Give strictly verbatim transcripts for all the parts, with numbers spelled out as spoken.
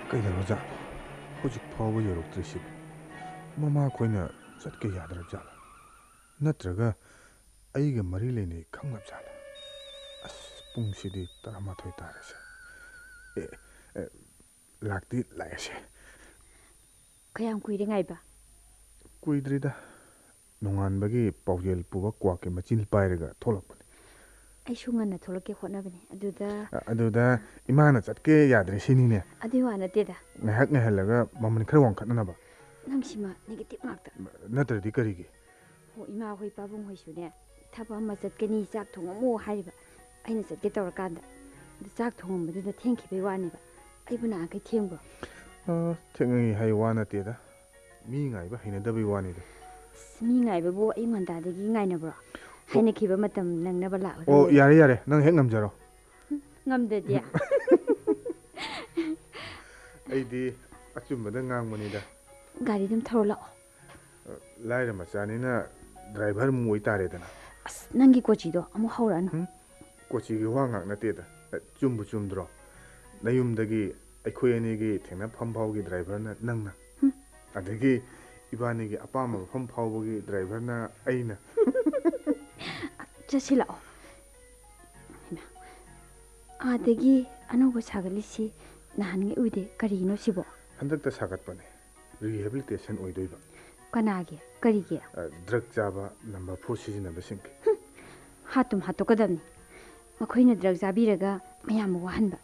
ꯀꯩꯗꯧꯔꯖꯥꯠꯅꯣ? ꯍꯧꯖꯤꯛ ꯐꯥꯎꯕ ꯌꯧꯔꯛꯇ꯭ꯔꯤꯁꯤꯕꯨ? ꯃꯃꯥꯈꯣꯏꯅ ꯆꯠꯀꯦ ꯌꯥꯗ꯭ꯔꯕ ꯖꯥꯠꯂꯣ? ꯅꯠꯇ꯭ꯔꯒ ꯑꯩꯒ ꯃꯔꯤ ꯂꯩꯅꯩ ꯈꯪꯂꯕ ꯖꯥꯠꯂꯣ? ꯑꯁ, ꯄꯨꯡꯁꯤꯗꯤ ꯇꯔꯥꯃꯥꯊꯣꯏ ꯇꯥꯔꯦꯁꯦ꯫ ꯑꯦ, ꯑꯦ, ꯂꯥꯛꯇꯤ ꯂꯥꯛꯑꯦꯁꯦ꯫ ꯀꯌꯥꯝ ꯀꯨꯏꯔꯦ ꯉꯥꯏꯕ? ꯀꯨꯏꯗ꯭ꯔꯤꯗ꯫ ꯅꯣꯡꯉꯥꯟꯕꯒꯤ ꯄꯥꯎꯖꯦꯜ ꯄꯨꯕ ꯀ꯭ꯋꯥꯛꯀꯤ ꯃꯆꯤꯟ ꯄꯥꯏꯔꯒ ꯊꯣꯛꯂꯛꯄꯅꯤ꯫ ꯑꯩꯁꯨ ꯉꯟꯅ ꯊꯣꯛꯂꯛꯀꯦ ꯍꯣꯠꯅꯕꯅꯦ꯫ ꯑꯗꯨꯗ ꯑ-, ꯑꯗꯨꯗ ꯏꯃꯥꯅ ꯆꯠꯀꯦ ꯌꯥꯗ꯭ꯔꯦ ꯁꯤꯅꯤꯅꯦ꯫ ꯑꯗꯨꯏ ꯋꯥ ꯅꯠꯇꯦꯗ꯫ ꯉꯥꯏꯍꯥꯛ ꯉꯥꯏꯍꯜꯂꯒ ꯃꯃꯜ ꯈꯔ ꯋꯥꯡꯈꯠꯅꯅꯕ꯫ ꯅꯪꯁꯤꯃ negative ꯉꯥꯛꯇ꯫ ꯅꯠꯇ꯭ꯔꯗꯤ ꯀꯔꯤꯒꯤ? ꯍꯣ, ꯏꯃꯥ ꯍꯣꯏ ꯄꯥꯕꯨꯡ ꯍꯣꯏꯁꯨꯅꯦ, "ꯊꯕꯛ ꯑꯃ ꯆꯠꯀꯅꯤ, ꯆꯥꯛ ꯊꯣꯡꯉꯝꯃꯣ" ꯍꯥꯏꯔꯤꯕ꯫ ꯑꯩꯅ ꯆꯠꯀꯦ ꯇꯧꯔꯀꯥꯟꯗ꯫ ꯑꯗꯨ ꯆꯥꯛ ꯊꯣꯡꯉꯝꯕꯗꯨꯗ ꯊꯦꯡꯈꯤꯕꯩ ꯋꯥꯅꯦꯕ꯫ ꯑꯩꯕꯨ ꯅꯍꯥꯟꯈꯩ ꯊꯦꯡꯕ꯭ꯔꯣ? ꯑ, ꯊꯦꯡꯉꯤ ꯍꯥꯏ ꯋꯥ ꯅꯠꯇꯦꯗ꯫ ꯃꯤ ꯉꯥꯏꯕ ꯍꯩꯅꯗꯕꯩ ꯋꯥꯅꯤꯗ꯫ ꯑꯁ, ꯃꯤ ꯉꯥꯏꯕꯕꯨ ꯑꯌꯨꯛ ꯉꯟꯇꯥꯗꯒꯤ ꯉꯥꯏꯅꯕ꯭ꯔꯣ? ꯍꯥꯏꯅꯈꯤꯕ ꯃꯇꯝ ꯅꯪꯅꯕ ꯂꯥꯛꯑꯣ꯫ ꯑꯣ, ꯌꯥꯔꯦ, ꯌꯥꯔꯦ꯫ ꯅꯪ ꯍꯦꯛ ꯉꯝꯖꯔꯣ꯫ ꯉꯝꯗꯗꯤ? ꯑꯩꯗꯤ ꯑꯆꯨꯝꯕꯗ ꯉꯥꯡꯕꯅꯤꯗ꯫ ꯒꯥꯔꯤ ꯑꯗꯨꯝ ꯊꯧꯔ ꯂꯥꯛꯑꯣ꯫ ꯂꯥꯏꯔ ꯃꯆꯥꯅꯤꯅ driver ꯑꯃꯨꯛ ꯑꯣꯏ ꯇꯥꯔꯦꯗꯅ꯫ ꯑꯁ, ꯅꯪꯒꯤ ꯀꯣꯆꯤꯗꯣ ꯑꯃꯨꯛ ꯍꯧꯔꯛꯑꯅꯨ꯫ ꯍꯨꯝ? ꯀꯣꯆꯤꯒꯤ ꯋꯥ ꯉꯥꯛ ꯅꯠꯇꯦꯗ꯫ ꯆꯨꯝꯕꯨ ꯆꯨꯝꯗ꯭ꯔꯣ? ꯅꯌꯨꯝꯗꯒꯤ ꯑꯩꯈꯣꯏ ꯑꯅꯤꯒꯤ ꯊꯦꯡꯅꯐꯝ ꯐꯥꯎꯒꯤ driverꯅ ꯅꯪꯅ꯫ ꯍꯨꯝ꯫ ꯑꯗꯒꯤ ꯏꯕꯥꯅꯤꯒꯤ ꯑꯄꯥꯝꯕ ꯃꯐꯝ ꯐꯥꯎꯕꯒꯤ driverꯅ ꯑꯩꯅ꯫ ꯆꯠꯁꯤꯜꯂꯛꯑꯣ꯫ ꯍꯩꯃꯥ꯫ ꯑꯥꯗꯒꯤ ꯑꯅꯧꯕ ꯁꯥꯒꯠꯂꯤꯁꯤ ꯅꯍꯥꯟꯉꯩ ꯎꯗꯦ꯫ ꯀꯔꯤꯅꯣ ꯁꯤꯕꯣ? ꯍꯟꯗꯛꯇ ꯁꯥꯒꯠꯄꯅꯦ꯫ Rehabilitation ꯑꯣꯏꯗꯣꯏꯕ꯫ ꯀꯅꯥꯒꯤ? ꯀꯔꯤꯒꯤ? ꯑ, drug ꯆꯥꯕ number four ꯁꯤꯖꯤꯟꯅꯕꯁꯤꯡꯒꯤ꯫ ꯍꯨꯝ, ꯍꯥꯠꯇꯨꯝ ꯍꯥꯠꯇꯣꯛꯀꯗꯕꯅꯤ꯫ ꯃꯈꯣꯏꯅ drug ꯆꯥꯕꯤꯔꯒ ꯃꯌꯥꯝ ꯋꯥꯍꯟꯕ꯫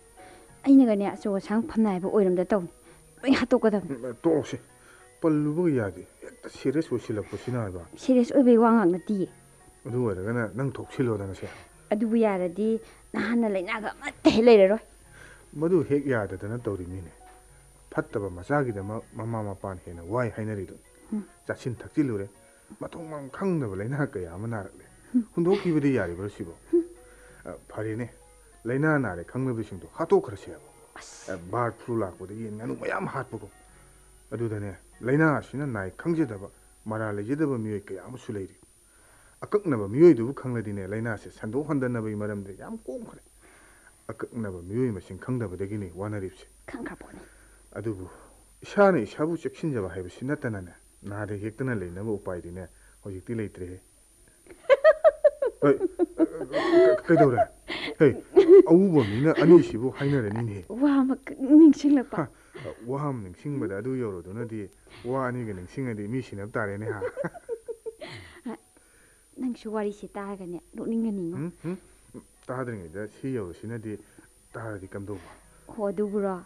ꯑꯩꯅꯒꯅꯦ ꯑꯆꯧ ꯑꯁꯥꯡ ꯐꯝꯅꯥꯏꯕ ꯑꯣꯏꯔꯝꯗ ꯇꯧꯅꯤ꯫ ꯂꯣꯏ ꯍꯥꯠꯇꯣꯛꯀꯗꯕꯅꯤ꯫ ꯎꯝ, ꯇꯣꯛꯑꯣꯁꯦ꯫ ꯄꯜꯂꯨꯕꯒ ꯌꯥꯗꯦ꯫ ꯍꯦꯛꯇ serious ꯑꯣꯏꯁꯤꯜꯂꯛꯄꯁꯤꯅ ꯍꯥꯏꯕ꯫ Serious ꯑꯣꯏꯕꯒꯤ ꯋꯥ ꯉꯥꯛ ꯅꯠꯇꯤꯌꯦ꯫ ꯑꯗꯨ ꯑꯣꯏꯔꯒꯅ ꯅꯪ ꯊꯣꯛꯁꯤꯜꯂꯣꯗꯅ ꯁꯦ꯫ ꯑꯗꯨꯕꯨ ꯌꯥꯔꯗꯤ ꯅꯍꯥꯟꯅ ꯂꯩꯅꯥꯒ ꯑꯃꯠꯇ ꯍꯦꯛ ꯂꯩꯔꯔꯣꯏ꯫ ꯃꯗꯨ ꯍꯦꯛ ꯌꯥꯗꯗꯅ ꯇꯧꯔꯤꯃꯤꯅꯦ꯫ ꯐꯠꯇꯕ ꯃꯆꯥꯒꯤꯗꯃꯛ ꯃꯃꯥ ꯃꯄꯥꯅ ꯍꯦꯟꯅ ꯋꯥꯏ ꯍꯥꯏꯅꯔꯤꯗꯨꯅꯤ꯫ ꯎꯝ꯫ ꯆꯥꯁꯤꯟ ꯊꯛꯆꯤꯜꯂꯨꯔꯦ, ꯃꯊꯣꯡ ꯃꯔꯝ ꯈꯪꯗꯕ ꯂꯩꯅꯥ ꯀꯌꯥ ꯑꯃ ꯅꯥꯔꯛꯂꯦ꯫ ꯎꯝ꯫ ꯍꯨꯟꯗꯣꯛꯈꯤꯕꯗꯤ ꯌꯥꯔꯤꯕ꯭ꯔꯣ ꯁꯤꯕꯣ? ꯎꯝ꯫ ꯑ, ꯐꯔꯦꯅꯦ, ꯂꯩꯅꯥ ꯅꯥꯔꯦ ꯈꯪꯂꯕꯁꯤꯡꯗꯣ ꯍꯥꯠꯇꯣꯛꯈ꯭ꯔꯁꯦ ꯍꯥꯏꯕ꯫ ꯕꯥꯔꯗ ꯐ꯭ꯂꯨ ꯂꯥꯛꯄꯗꯒꯤ ꯌꯦꯟ ꯉꯥꯅꯨ ꯃꯌꯥꯝ ꯍꯥꯠꯄꯀꯣ꯫ ꯑꯗꯨꯗꯅꯦ, ꯂꯥꯏꯅꯥ ꯑꯁꯤꯅ ꯅꯥꯏ ꯈꯪꯖꯗꯕ, ꯃꯔꯥ ꯂꯩꯖꯗꯕ ꯃꯤꯑꯣꯏ ꯀꯌꯥ ꯑꯃꯁꯨ ꯂꯩꯔꯤ꯫ ꯑꯀꯛꯅꯕ ꯃꯤꯑꯣꯏꯗꯨꯕꯨ ꯈꯪꯂꯗꯤꯅꯦ, ꯂꯥꯏꯅꯥꯁꯦ ꯁꯟꯗꯣꯛ ꯍꯟꯗꯅꯕꯒꯤ ꯃꯔꯝꯗꯤ ꯌꯥꯝ ꯀꯣꯝꯈ꯭ꯔꯦ꯫ ꯑꯀꯛꯅꯕ ꯃꯤꯑꯣꯏ ꯃꯁꯤꯡ ꯈꯪꯗꯕꯗꯒꯤꯅꯤ ꯋꯥꯅꯔꯤꯕꯁꯦ꯫ ꯈꯪꯈ꯭ꯔ ꯄꯣꯠꯅꯤ꯫ ꯑꯗꯨꯕꯨ ꯏꯁꯥꯅ ꯏꯁꯥꯕꯨ ꯆꯦꯛꯁꯤꯟꯖꯕ ꯍꯥꯏꯕꯁꯤ ꯅꯠꯇꯅꯅꯦ, ꯅꯥꯗ ꯌꯦꯛꯇꯅ ꯂꯩꯅꯕ ꯎꯄꯥꯏꯗꯤꯅꯦ ꯍꯧꯖꯤꯛꯇꯤ ꯂꯩꯇ꯭ꯔꯦꯍꯦ꯫ ꯍꯩ, ꯀ-, ꯀ-, ꯀꯩꯗꯧꯔꯦ? ꯍꯩ, ꯑꯎꯕ ꯃꯤꯅ ꯑꯅꯤꯁꯤꯕꯨ ꯍꯥꯏꯅꯔꯅꯤꯅꯦꯍꯦ꯫ ꯋꯥ ꯑꯃꯈꯛ ꯅꯤꯡꯁꯤꯡꯂꯛꯄ꯫ ꯍꯥ, ꯋꯥ ꯑꯃ ꯅꯤꯡꯁꯤꯡꯕꯗ ꯑꯗꯨ ꯌꯧꯔꯗꯨꯅꯗꯤ ꯋꯥ ꯑꯅꯤꯒ ꯅꯤꯡꯁꯤꯡꯉꯗꯤ ꯃꯤ ꯁꯤꯅꯕ ꯇꯥꯔꯦꯅꯦ, ꯍꯥ? ꯅꯪꯁꯨ ꯋꯥꯔꯤꯁꯦ ꯇꯥꯔꯒꯅꯦ ꯅꯣꯛꯅꯤꯡꯒꯅꯤꯉꯣ꯫ ꯎꯝ, ꯎꯝ, ꯇꯥꯗ꯭ꯔꯤꯉꯩꯗ ꯁꯤ ꯌꯧꯔꯁꯤꯅꯗꯤ ꯇꯥꯔꯗꯤ ꯀꯝꯗꯧꯕ? ꯍꯣ, ꯑꯗꯨꯕꯨꯔꯣ?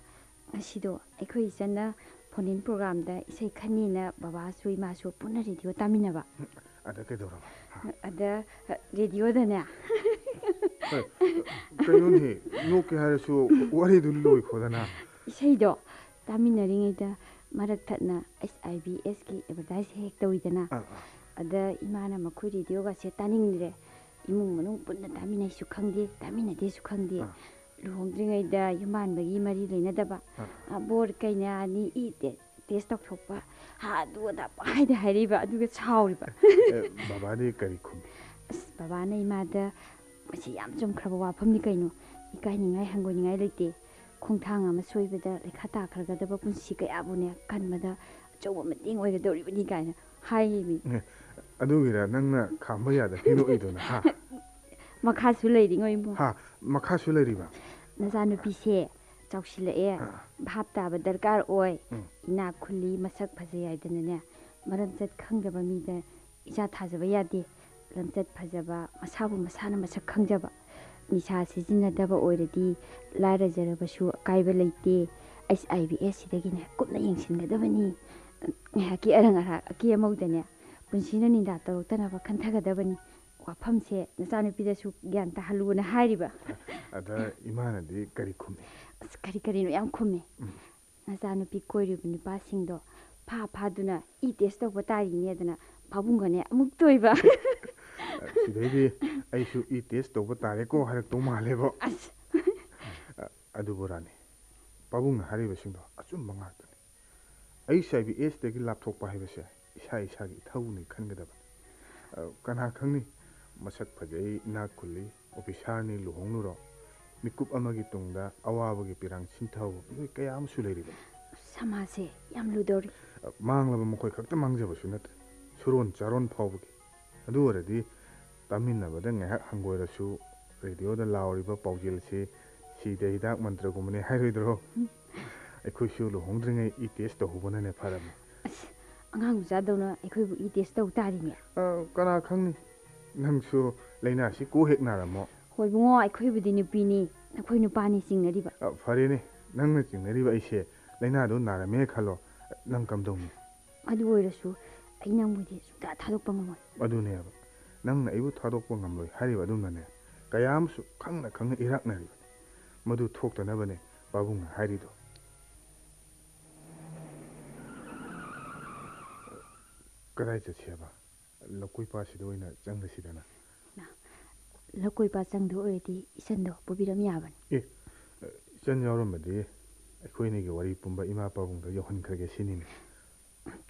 ꯉꯁꯤꯗꯣ ꯑꯩꯈꯣꯏ ꯏꯆꯟꯅ ꯐꯣꯟ ꯏꯟ ꯄ꯭ꯔꯣꯒ꯭ꯔꯥꯝꯗ ꯏꯁꯩ ꯈꯟꯅꯤꯅ ꯕꯕꯥꯁꯨ ꯏꯃꯥꯁꯨ ꯄꯨꯟꯅ ꯔꯦꯗꯤꯑꯣ ꯇꯥꯃꯤꯟꯅꯕ꯫ ꯑꯗ ꯀꯩꯗꯧꯔꯕ? ꯍꯥ? ꯑꯗ ꯔꯦꯗꯤꯑꯣꯗꯅꯦ꯫ ꯍꯣꯏ, ꯀꯩꯅꯣꯅꯦ, ꯅꯣꯛꯀꯦ ꯍꯥꯏꯔꯁꯨ ꯋꯥꯔꯤꯗꯨ ꯂꯣꯏꯈꯣꯗꯅ꯫ ꯏꯁꯩꯗꯣ ꯇꯥꯃꯤꯟꯅꯔꯤꯉꯩꯗ ꯃꯔꯛ ꯊꯠꯅ ꯑꯩꯁ ꯑꯥꯏ ꯕꯤ ꯑꯦꯁꯀꯤ ꯑꯦꯗꯚꯔꯇꯥꯏꯁ ꯍꯦꯛ ꯇꯧꯋꯤꯗꯅ꯫ ꯑꯥ, ꯑꯥ꯫ ꯑꯗ ꯏꯃꯥꯅ ꯃꯈꯣꯏ ꯔꯦꯗꯤꯑꯣꯒꯁꯦ ꯇꯥꯅꯤꯡꯗ꯭ꯔꯦ, ꯏꯃꯨꯡ ꯃꯅꯨꯡ ꯄꯨꯟꯅ ꯇꯥꯃꯤꯟꯅꯩꯁꯨ ꯈꯪꯗꯦ, ꯇꯥꯃꯤꯟꯅꯗꯦꯁꯨ ꯈꯪꯗꯦ꯫ ꯑꯥ꯫ ꯂꯨꯍꯣꯡꯗ꯭ꯔꯤꯉꯩꯗ ꯌꯨꯝꯕꯥꯟꯕꯒꯤ ꯃꯔꯤ ꯂꯩꯅꯗꯕ, ꯑꯥ꯫ ꯑ, ꯕꯣꯔ ꯀꯩꯅꯥꯅꯤ ꯏ ꯇꯦ-, ꯇꯦꯁ ꯇꯧꯊꯣꯛꯄ, ꯍꯥ, ꯑꯗꯨ ꯑꯗꯥ ꯄꯪꯍꯥꯏꯗ ꯍꯥꯏꯔꯛꯏꯕ, ꯑꯗꯨꯒ ꯁꯥꯎꯔꯤꯕ꯫ ꯑꯦ, ꯕꯕꯥꯗꯤ ꯀꯔꯤ ꯈꯨꯝꯃꯤ? ꯑꯁ, ꯕꯕꯥꯅ ꯏꯃꯥꯗ, "ꯃꯁꯤ ꯌꯥꯝ ꯆꯨꯝꯈ꯭ꯔꯕ ꯋꯥꯐꯝꯅꯤ ꯀꯩꯅꯣ, ꯏꯀꯥꯏꯅꯤꯡꯉꯥꯏ ꯍꯪꯒꯣꯏꯅꯤꯡꯉꯥꯏ ꯂꯩꯇꯦ, ꯈꯣꯡꯊꯥꯡ ꯑꯃ ꯁꯣꯏꯕꯗ ꯂꯩꯈꯥ ꯇꯥꯈ꯭ꯔꯒꯗꯕ ꯄꯨꯟꯁꯤ ꯀꯌꯥꯕꯨꯅꯦ ꯀꯟꯕꯗ ꯑꯆꯧꯕ ꯃꯇꯦꯡ ꯑꯣꯏꯒꯗꯧꯔꯤꯕꯅꯤ" ꯀꯥꯏꯅ ꯍꯥꯏꯔꯤꯃꯤ꯫ ꯑꯦ, ꯑꯗꯨꯒꯤꯔ ꯅꯪꯅ ꯈꯥꯝꯕ ꯌꯥꯗ ꯍꯦꯟꯗꯣꯛꯏꯗꯨꯅ, ꯍꯥ? ꯃꯈꯥꯁꯨ ꯂꯩꯔꯤꯉꯣ ꯏꯕꯨꯡ꯫ ꯍꯥ, ꯃꯈꯥꯁꯨ ꯂꯩꯔꯤꯕ? ꯅꯆꯥꯅꯨꯄꯤꯁꯦ ꯆꯥꯎꯁꯤꯜꯂꯛꯑꯦ, ꯑꯥ꯫ ꯚꯥꯞ ꯇꯥꯕ ꯗꯔꯀꯥꯔ ꯑꯣꯏ꯫ ꯎꯝ꯫ ꯏꯅꯥꯛ ꯈꯨꯜꯂꯤ, ꯃꯁꯛ ꯐꯖꯩ ꯍꯥꯏꯗꯅꯅꯦ, ꯃꯔꯝꯆꯠ ꯈꯪꯗꯕ ꯃꯤꯗ ꯏꯆꯥ ꯊꯥꯖꯕ ꯌꯥꯗꯦ꯫ ꯂꯝꯆꯠ ꯐꯖꯕ, ꯃꯁꯥꯕꯨ ꯃꯁꯥꯅ ꯃꯁꯛ ꯈꯪꯖꯕ, ꯅꯤꯁꯥ ꯁꯤꯖꯤꯟꯅꯗꯕ ꯑꯣꯏꯔꯗꯤ ꯂꯥꯏꯔꯖꯔꯕꯁꯨ ꯑꯀꯥꯏꯕ ꯂꯩꯇꯦ꯫ ꯑꯩꯁ ꯑꯥꯏ ꯕꯤ ꯑꯦꯁ ꯁꯤꯗꯒꯤꯅꯦ ꯀꯨꯞꯅ ꯌꯦꯡꯁꯤꯟꯒꯗꯕꯅꯤ꯫ ꯉꯥꯏꯍꯥꯛꯀꯤ ꯑꯔꯪ ꯑꯔꯥꯛ ꯑꯀꯦ ꯑꯃꯧꯗꯅꯦ ꯄꯨꯟꯁꯤꯅ ꯅꯤꯟꯗꯥ ꯇꯧꯔꯛꯇꯅꯕ ꯈꯟꯊꯒꯗꯕꯅꯤ꯫ ꯋꯥꯐꯝꯁꯦ ꯅꯆꯥꯅꯨꯄꯤꯗꯁꯨ ꯒ꯭ꯌꯥꯟ ꯇꯥꯍꯜꯂꯨꯅ ꯍꯥꯏꯔꯤꯕ꯫ ꯑꯗ ꯏꯃꯥꯅꯗꯤ ꯀꯔꯤ ꯈꯨꯝꯃꯤ? ꯑꯁ, ꯀꯔꯤ ꯀꯔꯤꯅꯣ ꯌꯥꯝ ꯈꯨꯝꯃꯦ꯫ ꯎꯝ꯫ ꯅꯆꯥꯅꯨꯄꯤ ꯀꯣꯏꯔꯤꯕ ꯅꯨꯄꯥꯁꯤꯡꯗꯣ ꯐꯥ ꯐꯥꯗꯨꯅ ꯏ ꯇꯦꯁ ꯇꯧꯕ ꯇꯥꯔꯤꯅꯦꯗꯅ ꯄꯥꯕꯨꯡꯒꯅꯦ ꯑꯃꯨꯛ ꯇꯣꯏꯕ꯫ ꯁꯤꯗꯩꯗꯤ ꯑꯩꯁꯨ ꯏ ꯇꯦꯁ ꯇꯧꯕ ꯇꯥꯔꯦꯀꯣ ꯍꯥꯏꯔꯛꯇꯧ ꯃꯥꯜꯂꯦꯕꯣ꯫ ꯑꯁ꯫ ꯑꯗꯨꯕꯨ ꯔꯥꯅꯤ, ꯄꯥꯕꯨꯡꯅ ꯍꯥꯏꯔꯤꯕꯁꯤꯡꯗꯣ ꯑꯆꯨꯝꯕ ꯉꯥꯛꯇꯅꯤ꯫ ꯑꯩꯁ ꯑꯥꯏ ꯚꯤ ꯑꯦꯁꯇꯒꯤ ꯂꯥꯞꯊꯣꯛꯄ ꯍꯥꯏꯕꯁꯦ ꯏꯁꯥ ꯏꯁꯥꯒꯤ ꯏꯊꯧꯅꯤ ꯈꯟꯒꯗꯕꯅꯤ꯫ ꯑ, ꯀꯅꯥ ꯈꯪꯅꯤ, ꯃꯁꯛ ꯐꯖꯩ, ꯏꯅꯥꯛ ꯈꯨꯜꯂꯤ, ꯑꯣꯐꯤꯁꯥꯔꯅꯤ, ꯂꯨꯍꯣꯡꯂꯨꯔꯣ꯫ ꯃꯤꯀꯨꯞ ꯑꯃꯒꯤ ꯇꯨꯡꯗ ꯑꯋꯥꯕꯒꯤ ꯄꯤꯔꯥꯡ ꯁꯤꯟꯊꯧ ꯃꯤꯑꯣꯏ ꯀꯌꯥ ꯑꯃꯁꯨ ꯂꯩꯔꯤꯕꯅꯤ꯫ ꯁꯃꯥꯖꯁꯦ ꯌꯥꯝ ꯂꯨꯗꯧꯔꯤ꯫ ꯑ, ꯃꯥꯡꯂꯕ ꯃꯈꯣꯏ ꯈꯛꯇ ꯃꯥꯡꯖꯕꯁꯨ ꯅꯠꯇ꯭ꯔꯦ, ꯁꯨꯔꯣꯟ ꯆꯥꯔꯣꯟ ꯐꯥꯎꯕꯒꯤ꯫ ꯑꯗꯨ ꯑꯣꯏꯔꯗꯤ ꯇꯥꯃꯤꯟꯅꯕꯗ ꯉꯥꯏꯍꯥꯛ ꯍꯪꯒꯣꯏꯔꯁꯨ ꯔꯦꯗꯤꯑꯣꯗ ꯂꯥꯎꯔꯤꯕ ꯄꯥꯎꯖꯦꯜꯁꯤ ꯁꯤꯗ ꯍꯤꯗꯥꯛ ꯃꯟꯇ꯭ꯔꯒꯨꯝꯕꯅꯤ ꯍꯥꯏꯔꯣꯏꯗ꯭ꯔꯣ? ꯑꯩꯈꯣꯏꯁꯨ ꯂꯨꯍꯣꯡꯗ꯭ꯔꯤꯉꯩ ꯏ ꯇꯦꯁ ꯇꯧꯍꯧꯕꯅꯅꯦ ꯐꯔꯝꯅꯤ꯫ ꯑꯁ, ꯑꯉꯥꯡ ꯃꯆꯥꯗꯧꯅ ꯑꯩꯈꯣꯏꯕꯨ ꯏ ꯇꯦꯁ ꯇꯧ ꯇꯥꯔꯤꯅꯦ꯫ ꯑ, ꯀꯅꯥ ꯈꯪꯅꯤ? ꯅꯪꯁꯨ ꯂꯥꯏꯅꯥꯁꯤ ꯀꯣꯛ ꯍꯦꯛ ꯅꯥꯔꯝꯃꯣ꯫ ꯍꯣꯏ ꯏꯕꯨꯡꯉꯣ, ꯑꯩꯈꯣꯏꯕꯨꯗꯤ ꯅꯨꯄꯤꯅꯤ, ꯑꯩꯈꯣꯏ ꯅꯨꯄꯥꯅꯤ ꯆꯤꯡꯅꯔꯤꯕ꯫ ꯑ, ꯐꯔꯦꯅꯦ, ꯅꯪꯅ ꯆꯤꯡꯅꯔꯤꯕ ꯑꯩꯁꯦ ꯂꯥꯏꯅꯥꯗꯣ ꯅꯥꯔꯝꯃꯦ ꯈꯜꯂꯣ, ꯅꯪ ꯀꯝꯗꯧꯅꯤ? ꯑꯗꯨ ꯑꯣꯏꯔꯁꯨ ꯑꯩ ꯅꯪꯕꯨꯗꯤ ꯁꯨꯡꯊꯥ ꯊꯥꯗꯣꯛꯄ ꯉꯝꯃꯣꯏ꯫ ꯑꯗꯨꯅꯦꯕ, ꯅꯪꯅ ꯑꯩꯕꯨ ꯊꯥꯗꯣꯛꯄ ꯉꯝꯂꯣꯏ ꯍꯥꯏꯔꯤꯕ ꯑꯗꯨꯝꯅꯅꯦ, ꯀꯌꯥ ꯑꯃꯁꯨ ꯈꯪꯅ ꯈꯪꯅ ꯏꯔꯥꯛꯅꯔꯤꯕꯅꯤ꯫ ꯃꯗꯨ ꯊꯣꯛꯇꯅꯕꯅꯦ ꯄꯥꯕꯨꯡꯅ ꯍꯥꯏꯔꯤꯗꯣ꯫ ꯀꯗꯥꯏ ꯆꯠꯁꯦꯕ? ꯂꯧꯀꯣꯏ ꯄꯥꯠꯁꯤꯗ ꯑꯣꯏꯅ ꯆꯪꯂꯁꯤꯗꯅ꯫ ꯅ, ꯂꯧꯀꯣꯏ ꯄꯥꯠ ꯆꯪꯗꯣꯏ ꯑꯣꯏꯔꯗꯤ ꯏꯆꯟꯗꯣ ꯄꯨꯕꯤꯔꯝ ꯌꯥꯕꯅꯤ꯫ ꯑꯦ, ꯏꯆꯟ ꯌꯥꯎꯔꯝꯃꯗꯤ ꯑꯩꯈꯣꯏ ꯑꯅꯤꯒꯤ ꯋꯥꯔꯤ ꯄꯨꯝꯕ ꯏꯃꯥ ꯄꯥꯕꯨꯡꯗ ꯌꯧꯍꯟꯈ꯭ꯔꯒꯦ ꯁꯤꯅꯤꯅꯦ꯫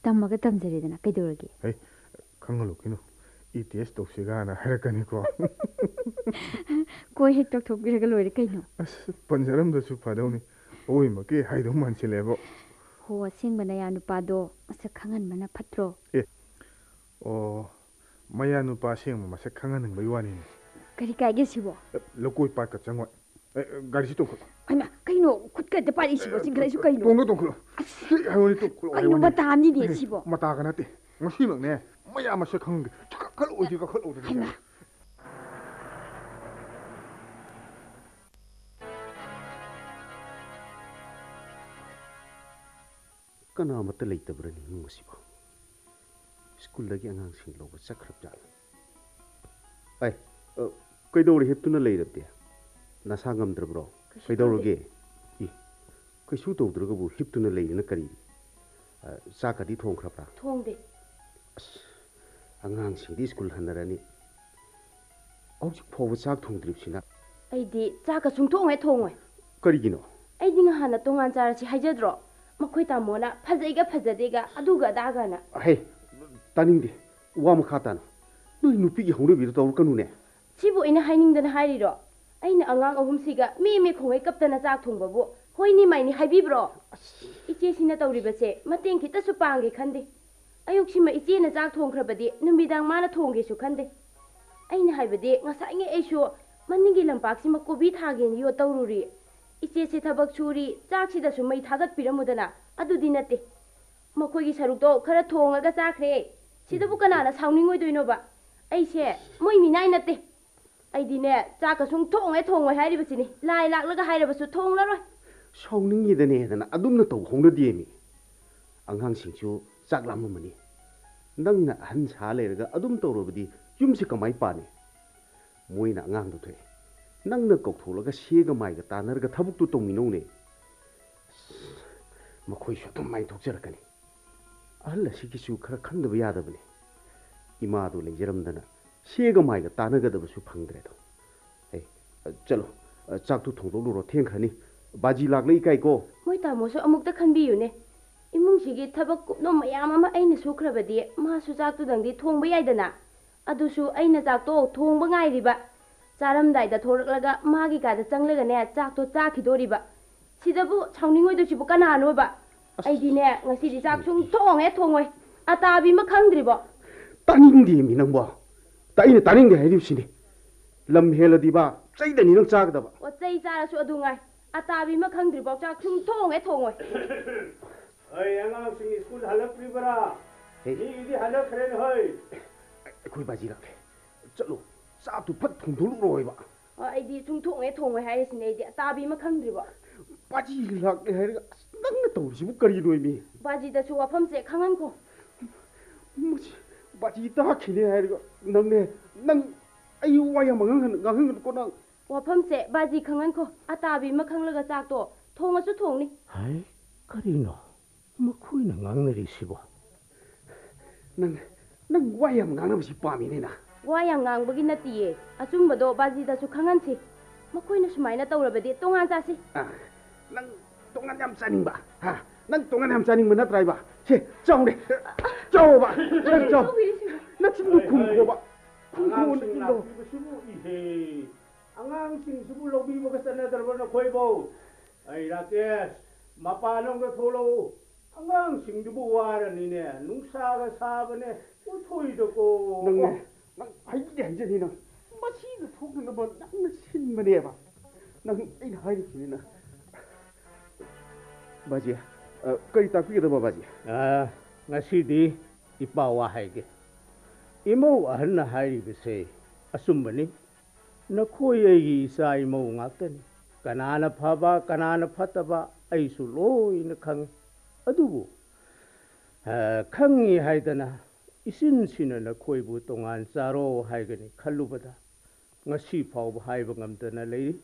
ꯇꯝꯃꯒ ꯇꯝꯖꯔꯦꯗꯅ, ꯀꯩꯗꯧꯔꯒꯦ? ꯍꯩ, ꯈꯪꯍꯜꯂꯨꯈꯤꯅꯨ꯫ E test ꯇꯧꯁꯤꯒꯥꯅ ꯍꯥꯏꯔꯛꯀꯅꯤꯀꯣ꯫ ꯀꯣꯏ ꯍꯦꯛ ꯇꯧꯊꯣꯛꯄꯤꯔꯒ ꯂꯣꯏꯔꯦ ꯀꯩꯅꯣ꯫ ꯑꯁ, ꯄꯟꯖꯔꯝꯗ꯭ꯔꯁꯨ ꯐꯗꯧꯅꯤ꯫ ꯑꯋꯣꯏꯃꯛꯀꯤ ꯍꯥꯏꯗꯧ ꯃꯥꯟꯁꯤꯜꯂꯦꯕꯣ꯫ ꯍꯣ, ꯑꯁꯦꯡꯕ ꯅꯌꯥ ꯅꯨꯄꯥꯗꯣ ꯃꯁꯛ ꯈꯪꯍꯟꯕꯅ ꯐꯠꯇ꯭ꯔꯣ? ꯑꯦ, ꯑꯣ, ꯃꯌꯥ ꯅꯨꯄꯥ ꯑꯁꯦꯡꯕ ꯃꯁꯛ ꯈꯪꯍꯟꯅꯤꯡꯕꯒꯤ ꯋꯥꯅꯤꯅꯦ꯫ ꯀꯔꯤ ꯀꯥꯏꯒꯦ ꯁꯤꯕꯣ? ꯑꯦ, ꯂꯧꯀꯣꯏ ꯄꯥꯠꯀ ꯆꯪꯉꯣꯏ꯫ ꯑꯦ, ꯑꯦ, ꯒꯥꯔꯤꯁꯤ ꯇꯣꯡꯈꯠꯂꯣ꯫ ꯍꯩꯃꯥ, ꯀꯩꯅꯣ? ꯈꯨꯠꯀ ꯍꯦꯛꯇ ꯄꯥꯏꯔꯛꯏꯁꯤꯕꯣ, ꯑꯦ, ꯆꯤꯡꯈꯠꯂꯛꯏꯁꯨ ꯀꯩꯅꯣ? ꯇꯣꯡꯗꯣ ꯇꯣꯡꯈꯠꯂꯣ꯫ ꯑꯁ! ꯁꯤ ꯍꯥꯏꯕꯅꯤ, ꯇꯣꯡꯈꯠꯂꯣ ꯀꯩꯅꯣ ꯍꯥꯏꯕꯅꯤ꯫ ꯃꯇꯥ ꯑꯃꯅꯤꯅꯦ ꯑꯦ, ꯁꯤꯕꯣ? ꯃꯇꯥꯒ ꯅꯠꯇꯦ꯫ ꯉꯁꯤꯃꯛꯅꯦ, ꯃꯌꯥꯝ ꯃꯁꯛ ꯈꯪꯍꯟꯒꯦ꯫ ꯀꯥꯈꯠꯂꯛꯑꯣꯏꯗꯤ ꯀꯥꯈꯠꯂꯛꯑꯣꯗꯅ꯫ ꯍꯩꯃꯥ! ꯀꯅꯥꯃꯠꯇ ꯂꯩꯇꯕ꯭ꯔꯅꯦ ꯏꯃꯨꯡ ꯑꯁꯤꯕꯣ? ꯁ꯭ꯀꯨꯜꯗꯒꯤ ꯑꯉꯥꯡꯁꯤꯡ ꯂꯧꯕ ꯆꯠꯈ꯭ꯔꯕ ꯖꯥꯠꯂ? ꯑꯩ, ꯑ, ꯀꯩꯗꯧꯔꯦ ꯍꯤꯞꯇꯨꯅ ꯂꯩꯔꯕꯗꯤ? ꯅꯁꯥ ꯉꯝꯗ꯭ꯔꯕ꯭ꯔꯣ? ꯀꯩꯁꯨ ꯀꯩꯗꯧꯔꯒꯦ? ꯇꯧꯗꯦ꯫ ꯏ, ꯀꯩꯁꯨ ꯇꯧꯗ꯭ꯔꯒꯕꯨ ꯍꯤꯞꯇꯨꯅ ꯂꯩꯔꯤꯅ ꯀꯔꯤ? ꯑ, ꯆꯥꯛꯀꯗꯤ ꯊꯣꯡꯈ꯭ꯔꯕ꯭ꯔꯥ? ꯊꯣꯡꯗꯦ꯫ ꯑꯁ, ꯑꯉꯥꯡꯁꯤꯡꯗꯤ ꯁ꯭ꯀꯨꯜ ꯍꯟꯅꯔꯅꯤ꯫ ꯍꯧꯖꯤꯛ ꯐꯥꯎꯕ ꯆꯥꯛ ꯊꯣꯡꯗ꯭ꯔꯤꯕꯁꯤꯅ? ꯑꯩꯗꯤ ꯆꯥꯛꯀ ꯁꯨꯡꯊꯣꯡ ꯍꯦꯛ ꯊꯣꯡꯉꯣꯏ꯫ ꯀꯔꯤꯒꯤꯅꯣ? ꯑꯩꯗꯤ ꯉꯍꯥꯟꯅ ꯇꯣꯉꯥꯟ ꯆꯥꯔꯁꯤ ꯍꯥꯏꯖꯗ꯭ꯔꯣ? ꯃꯈꯣꯏ ꯇꯥꯃꯣꯅ ꯐꯖꯩꯒ ꯐꯖꯗꯦꯒ ꯑꯗꯨꯒ ꯑꯗꯥꯒꯅ꯫ ꯍꯦ, ꯇꯥꯅꯤꯡꯗꯦ꯫ ꯋꯥ ꯃꯈꯥ ꯇꯥꯅ ꯅꯣꯏ ꯅꯨꯄꯤꯒꯤ ꯍꯧꯅꯕꯤꯗꯣ ꯇꯧꯔꯛꯀꯅꯨꯅꯦ꯫ ꯁꯤꯕꯨ ꯑꯩꯅ ꯍꯥꯏꯅꯤꯡꯗꯅ ꯍꯥꯏꯔꯤꯔꯣ? ꯑꯩꯅ ꯑꯉꯥꯡ ꯑꯍꯨꯝꯁꯤꯒ ꯃꯦ ꯃꯦ ꯈꯣꯡꯉꯩ ꯀꯞꯇꯅ ꯆꯥꯛ ꯊꯣꯡꯕꯕꯨ ꯍꯣꯏꯅꯤ ꯃꯥꯏꯅꯤ ꯍꯥꯏꯕꯤꯕ꯭ꯔꯣ? ꯏꯆꯦꯁꯤꯅ ꯇꯧꯔꯤꯕꯁꯦ ꯃꯇꯦꯡ ꯈꯤꯇꯁꯨ ꯄꯥꯡꯒꯦ ꯈꯟꯗꯦ꯫ ꯑꯌꯨꯛꯁꯤꯃ ꯏꯆꯦꯅ ꯆꯥꯛ ꯊꯣꯡꯈ꯭ꯔꯕꯗꯤ ꯅꯨꯃꯤꯗꯥꯡ ꯃꯥꯅ ꯊꯣꯡꯒꯦꯁꯨ ꯈꯟꯗꯦ꯫ ꯑꯩꯅ ꯍꯥꯏꯕꯗꯤ ꯉꯁꯥꯏꯉꯩ ꯑꯩꯁꯨ ꯃꯅꯤꯡꯒꯤ ꯂꯝꯄꯥꯛꯁꯤꯃ ꯀꯣꯕꯤ ꯊꯥꯒꯦꯅ ꯌꯣꯠ ꯇꯧꯔꯨꯔꯤ꯫ ꯏꯆꯦꯁꯦ ꯊꯕꯛ ꯁꯨꯔꯤ, ꯆꯥꯛꯁꯤꯗꯁꯨ ꯃꯩ ꯊꯥꯒꯠꯄꯤꯔꯝꯃꯨꯗꯅ꯫ ꯑꯗꯨꯗꯤ ꯅꯠꯇꯦ꯫ ꯃꯈꯣꯏꯒꯤ ꯁꯔꯨꯛꯇꯣ ꯈꯔ ꯊꯣꯡꯉꯒ ꯆꯥꯈ꯭ꯔꯦ꯫ ꯁꯤꯗꯕꯨ ꯀꯅꯥꯅ ꯁꯥꯎꯅꯤꯡꯉꯣꯏꯗꯣꯏꯅꯣꯕ? ꯑꯩꯁꯦ ꯃꯣꯏ ꯃꯤꯅꯥꯏ ꯅꯠꯇꯦ꯫ ꯑꯩꯗꯤꯅꯦ, ꯆꯥꯛꯀ ꯁꯨꯡ ꯊꯣꯡꯉꯦ ꯊꯣꯡꯉꯣꯏ ꯍꯥꯏꯔꯤꯕꯁꯤꯅꯤ꯫ ꯂꯥꯏ ꯂꯥꯛꯂꯒ ꯍꯥꯏꯔꯕꯁꯨ ꯊꯣꯡꯂꯔꯣꯏ꯫ ꯁꯥꯎꯅꯤꯡꯉꯤꯗꯅꯦꯗꯅ ꯑꯗꯨꯝꯅ ꯇꯧ ꯍꯧꯅꯗꯦꯃꯤ꯫ ꯑꯉꯥꯡꯁꯤꯡꯁꯨ ꯆꯥꯛ ꯂꯥꯝꯃꯝꯃꯅꯤ꯫ ꯅꯪꯅ ꯑꯍꯟ ꯁꯥ ꯂꯩꯔꯒ ꯑꯗꯨꯝ ꯇꯧꯔꯕꯗꯤ ꯌꯨꯝꯁꯤ ꯀꯃꯥꯏ ꯄꯥꯅꯤ? ꯃꯣꯏꯅ ꯑꯉꯥꯡꯗꯣ ꯊꯣꯛꯑꯦ, ꯅꯪꯅ ꯀꯧꯊꯣꯛꯂꯒ ꯁꯦꯒ ꯃꯥꯏꯒ ꯇꯥꯟꯅꯔꯒ ꯊꯕꯛꯇꯨ ꯇꯧꯃꯤꯟꯅꯧꯅꯦ꯫ ꯑꯁ, ꯃꯈꯣꯏꯁꯨ ꯑꯗꯨꯝ ꯃꯥꯏꯊꯣꯛꯆꯔꯛꯀꯅꯤ꯫ ꯑꯍꯜ ꯑꯁꯤꯒꯤꯁꯨ ꯈꯔ ꯈꯟꯗꯕ ꯌꯥꯗꯕꯅꯤ꯫ ꯏꯃꯥꯗꯣ ꯂꯩꯖꯔꯝꯗꯅ ꯁꯦꯒ ꯃꯥꯏꯒ ꯇꯥꯟꯅꯒꯗꯕꯁꯨ ꯐꯪꯗ꯭ꯔꯦꯗꯣ꯫ ꯑꯦ, ꯆꯠꯂꯣ, ꯆꯥꯛꯇꯨ ꯊꯣꯡꯗꯣꯛꯂꯨꯔꯣ, ꯊꯦꯡꯈ꯭ꯔꯅꯤ꯫ ꯕꯥꯖꯤ ꯂꯥꯛꯂ ꯏꯀꯥꯏꯀꯣ꯫ ꯃꯣꯏ ꯇꯥꯃꯣꯁꯨ ꯑꯃꯨꯛꯇ ꯈꯟꯕꯤꯌꯨꯅꯦ꯫ ꯏꯃꯨꯡꯁꯤꯒꯤ ꯊꯕꯛ ꯀꯨꯞꯅꯣꯝ ꯃꯌꯥꯝ ꯑꯃ ꯑꯩꯅ ꯁꯨꯈ꯭ꯔꯕꯗꯤ ꯃꯥꯁꯨ ꯆꯥꯛꯇꯨꯗꯪꯗꯤ ꯊꯣꯡꯕ ꯌꯥꯏꯗꯅ꯫ ꯑꯗꯨꯁꯨ ꯑꯩꯅ ꯆꯥꯛꯇꯣ ꯊꯣꯡꯕ ꯉꯥꯏꯔꯤꯕ꯫ ꯆꯥꯔꯝꯗꯥꯏꯗ ꯊꯣꯔꯛꯂꯒ ꯃꯥꯒꯤ ꯀꯥꯗ ꯆꯪꯂꯒꯅꯦ ꯆꯥꯛꯇꯣ ꯆꯥꯈꯤꯗꯣꯔꯤꯕ꯫ ꯁꯤꯗꯕꯨ ꯁꯥꯎꯅꯤꯡꯉꯣꯏꯗꯣꯏꯁꯤꯕꯨ ꯀꯅꯥꯅꯣꯕ? ꯑꯩꯗꯤꯅꯦ ꯉꯁꯤꯗꯤ ꯆꯥꯛ ꯁꯨꯡ ꯊꯣꯡ ꯍꯦꯛ ꯊꯣꯡꯉꯣꯏ꯫ ꯑꯇꯥꯕꯤ ꯑꯃ ꯈꯪꯗ꯭ꯔꯤꯕꯣ? ꯇꯥꯅꯤꯡꯗꯦꯃꯤ ꯅꯪꯕꯣ꯫ ꯇ-, ꯑꯩꯅ ꯇꯥꯅꯤꯡꯗꯦ ꯍꯥꯏꯔꯤꯕꯁꯤꯅꯤ꯫ ꯂꯝ ꯍꯦꯜꯂꯗꯤꯕ ꯆꯩꯗꯅꯤ ꯅꯪ ꯆꯥꯒꯗꯕ꯫ ꯑꯣ, ꯆꯩ ꯆꯥꯔꯁꯨ ꯑꯗꯨ ꯉꯥꯏ꯫ ꯑꯇꯥꯕꯤ ꯑꯃ ꯈꯪꯗ꯭ꯔꯤꯕꯣ ꯆꯥꯛ ꯁꯨꯡ ꯊꯣꯡ ꯍꯦꯛ ꯊꯣꯡꯉꯣꯏ꯫ ꯑꯩ ꯑꯉꯥꯡꯁꯤꯡ ꯁ꯭ꯀꯨꯜ ꯍꯜꯂꯛꯇ꯭ꯔꯤꯕꯔꯥ? ꯍꯦ꯫ ꯃꯤꯒꯤꯗꯤ ꯍꯜꯂꯛꯈ꯭ꯔꯦꯅꯦ ꯍꯣꯏ꯫ ꯑꯩꯈꯣꯏ ꯕꯥꯖꯤ ꯂꯥꯛꯂꯦ꯫ ꯆꯠꯂꯣ, ꯆꯥꯛꯇꯨ ꯐꯠ ꯊꯣꯡꯗꯣꯛꯂꯨꯔꯣꯏꯕ꯫ ꯑꯣ, ꯑꯩꯗꯤ ꯁꯨꯡ ꯊꯣꯡ ꯍꯦꯛ ꯊꯣꯡꯉꯣꯏ ꯍꯥꯏꯔꯤꯁꯤꯅꯦ꯫ ꯑꯩꯗꯤ ꯑꯇꯥꯕꯤ ꯑꯃ ꯈꯪꯗ꯭ꯔꯤꯕꯣ? ꯕꯥꯖꯤ ꯂꯥꯛꯂꯦ ꯍꯥꯏꯔꯒ ꯑꯁ, ꯅꯪꯅ ꯇꯧꯔꯤꯁꯤꯕꯨ ꯀꯔꯤꯅꯣꯃꯤ? ꯕꯥꯖꯤꯗꯁꯨ ꯋꯥꯐꯝꯁꯦ ꯈꯪꯍꯟꯈꯣ꯫ ꯃꯁꯤ ꯕꯥꯖꯤ ꯇꯥꯈꯤꯅꯦ ꯍꯥꯏꯔꯒ ꯅꯪꯅꯦ, ꯅꯪ ꯑꯩ ꯋꯥ ꯌꯥꯝ ꯉꯥꯡꯍꯟ-, ꯉꯥꯡꯍꯟꯒꯅꯨꯀꯣ ꯅꯪ꯫ ꯋꯥꯐꯝꯁꯦ ꯕꯥꯖꯤ ꯈꯪꯍꯟꯈꯣ꯫ ꯑꯇꯥꯕꯤ ꯑꯃ ꯈꯪꯂꯒ ꯆꯥꯛꯇꯣ ꯊꯣꯡꯉꯁꯨ ꯊꯣꯡꯅꯤ꯫ ꯍꯥꯏ, ꯀꯔꯤꯅꯣ ꯃꯈꯣꯏꯅ ꯉꯥꯡꯅꯔꯤꯁꯤꯕꯣ? ꯅꯪ, ꯅꯪ ꯋꯥ ꯌꯥꯝ ꯉꯥꯡꯅꯕꯁꯤ ꯄꯥꯝꯃꯤꯅꯦ ꯅꯪ꯫ ꯋꯥ ꯌꯥꯝ ꯉꯥꯡꯕꯒꯤ ꯅꯠꯇꯤꯌꯦ꯫ ꯑꯆꯨꯝꯕꯗꯣ ꯕꯥꯖꯤꯗꯁꯨ ꯈꯪꯍꯟꯁꯤ꯫ ꯃꯈꯣꯏꯅ ꯁꯨꯃꯥꯏꯅ ꯇꯧꯔꯕꯗꯤ ꯇꯣꯉꯥꯟ ꯆꯥꯁꯤ꯫ ꯑ, ꯅꯪ ꯇꯣꯉꯥꯟ ꯌꯥꯝ ꯆꯥꯅꯤꯡꯕ? ꯍꯥ? ꯅꯪ ꯇꯣꯉꯥꯟ ꯌꯥꯝ ꯆꯥꯅꯤꯡꯕ ꯅꯠꯇ꯭ꯔꯥ ꯏꯕ? ꯁꯦ, ꯆꯥꯎꯅꯦ꯫ ꯆꯥꯎꯕ꯫ ꯆꯥꯎ, ꯆꯥꯎ꯫ ꯅꯆꯤꯟꯗꯣ ꯈꯨꯝꯈꯣꯕ꯫ ꯈꯨꯝꯈꯣ ꯑꯉꯥꯡꯁꯤꯡ ꯅꯆꯤꯟꯗꯣ꯫ ꯂꯥꯛꯄꯤꯕꯁꯤꯕꯨ ꯏꯍꯦ꯫ ꯑꯉꯥꯡꯁꯤꯡꯁꯤꯕꯨ ꯂꯧꯕꯤꯕꯒ ꯆꯠꯅꯗ꯭ꯔꯕ ꯅꯈꯣꯏꯕꯧ? ꯑꯩ ꯔꯥꯀꯦꯁ, ꯃꯄꯥꯟꯂꯣꯝꯗ ꯊꯣꯛꯂꯛꯎ꯫ ꯑꯉꯥꯡꯁꯤꯡꯗꯨꯕꯨ ꯋꯥꯔꯅꯤꯅꯦ꯫ ꯅꯨꯡꯁꯥꯒ ꯁꯥꯕꯅꯦ꯫ ꯎꯊꯣꯏꯗꯀꯣ꯫ ꯅꯪꯅꯦ, ꯅꯪ ꯍꯩꯗꯤ ꯍꯩꯖꯅꯤ ꯅꯪ꯫ ꯃꯁꯤꯗ ꯊꯣꯛꯅꯅꯕ ꯅꯪꯅ ꯁꯤꯟꯕꯅꯦꯕ꯫ ꯅꯪ ꯑꯩꯅ ꯍꯥꯏꯔꯤꯁꯤꯅꯤ ꯅꯪ꯫ ꯕꯥꯖꯤ, ꯑ, ꯀꯔꯤ ꯇꯥꯛꯄꯤꯒꯗꯕ ꯕꯥꯖꯤ? ꯑ, ꯉꯁꯤꯗꯤ ꯏꯄꯥ ꯋꯥ ꯍꯥꯏꯒꯦ꯫ ꯏꯃꯧ ꯑꯍꯟꯅ ꯍꯥꯏꯔꯤꯕꯁꯦ ꯑꯆꯨꯝꯕꯅꯤ꯫ ꯅꯈꯣꯏ ꯑꯩꯒꯤ ꯏꯆꯥ ꯏꯃꯧ ꯉꯥꯛꯇꯅꯤ꯫ ꯀꯅꯥꯅ ꯐꯕ, ꯀꯅꯥꯅ ꯐꯠꯇꯕ ꯑꯩꯁꯨ ꯂꯣꯏꯅ ꯈꯪꯉꯤ꯫ ꯑꯗꯨꯕꯨ, ꯑ, ꯈꯪꯉꯤ ꯍꯥꯏꯗꯅ ꯏꯆꯤꯟꯁꯤꯅ ꯅꯈꯣꯏꯕꯨ ꯇꯣꯉꯥꯟ ꯆꯥꯔꯣ ꯍꯥꯏꯒꯅꯤ ꯈꯜꯂꯨꯕꯗ ꯉꯁꯤ ꯐꯥꯎꯕ ꯍꯥꯏꯕ ꯉꯝꯗꯅ ꯂꯩꯔꯤ꯫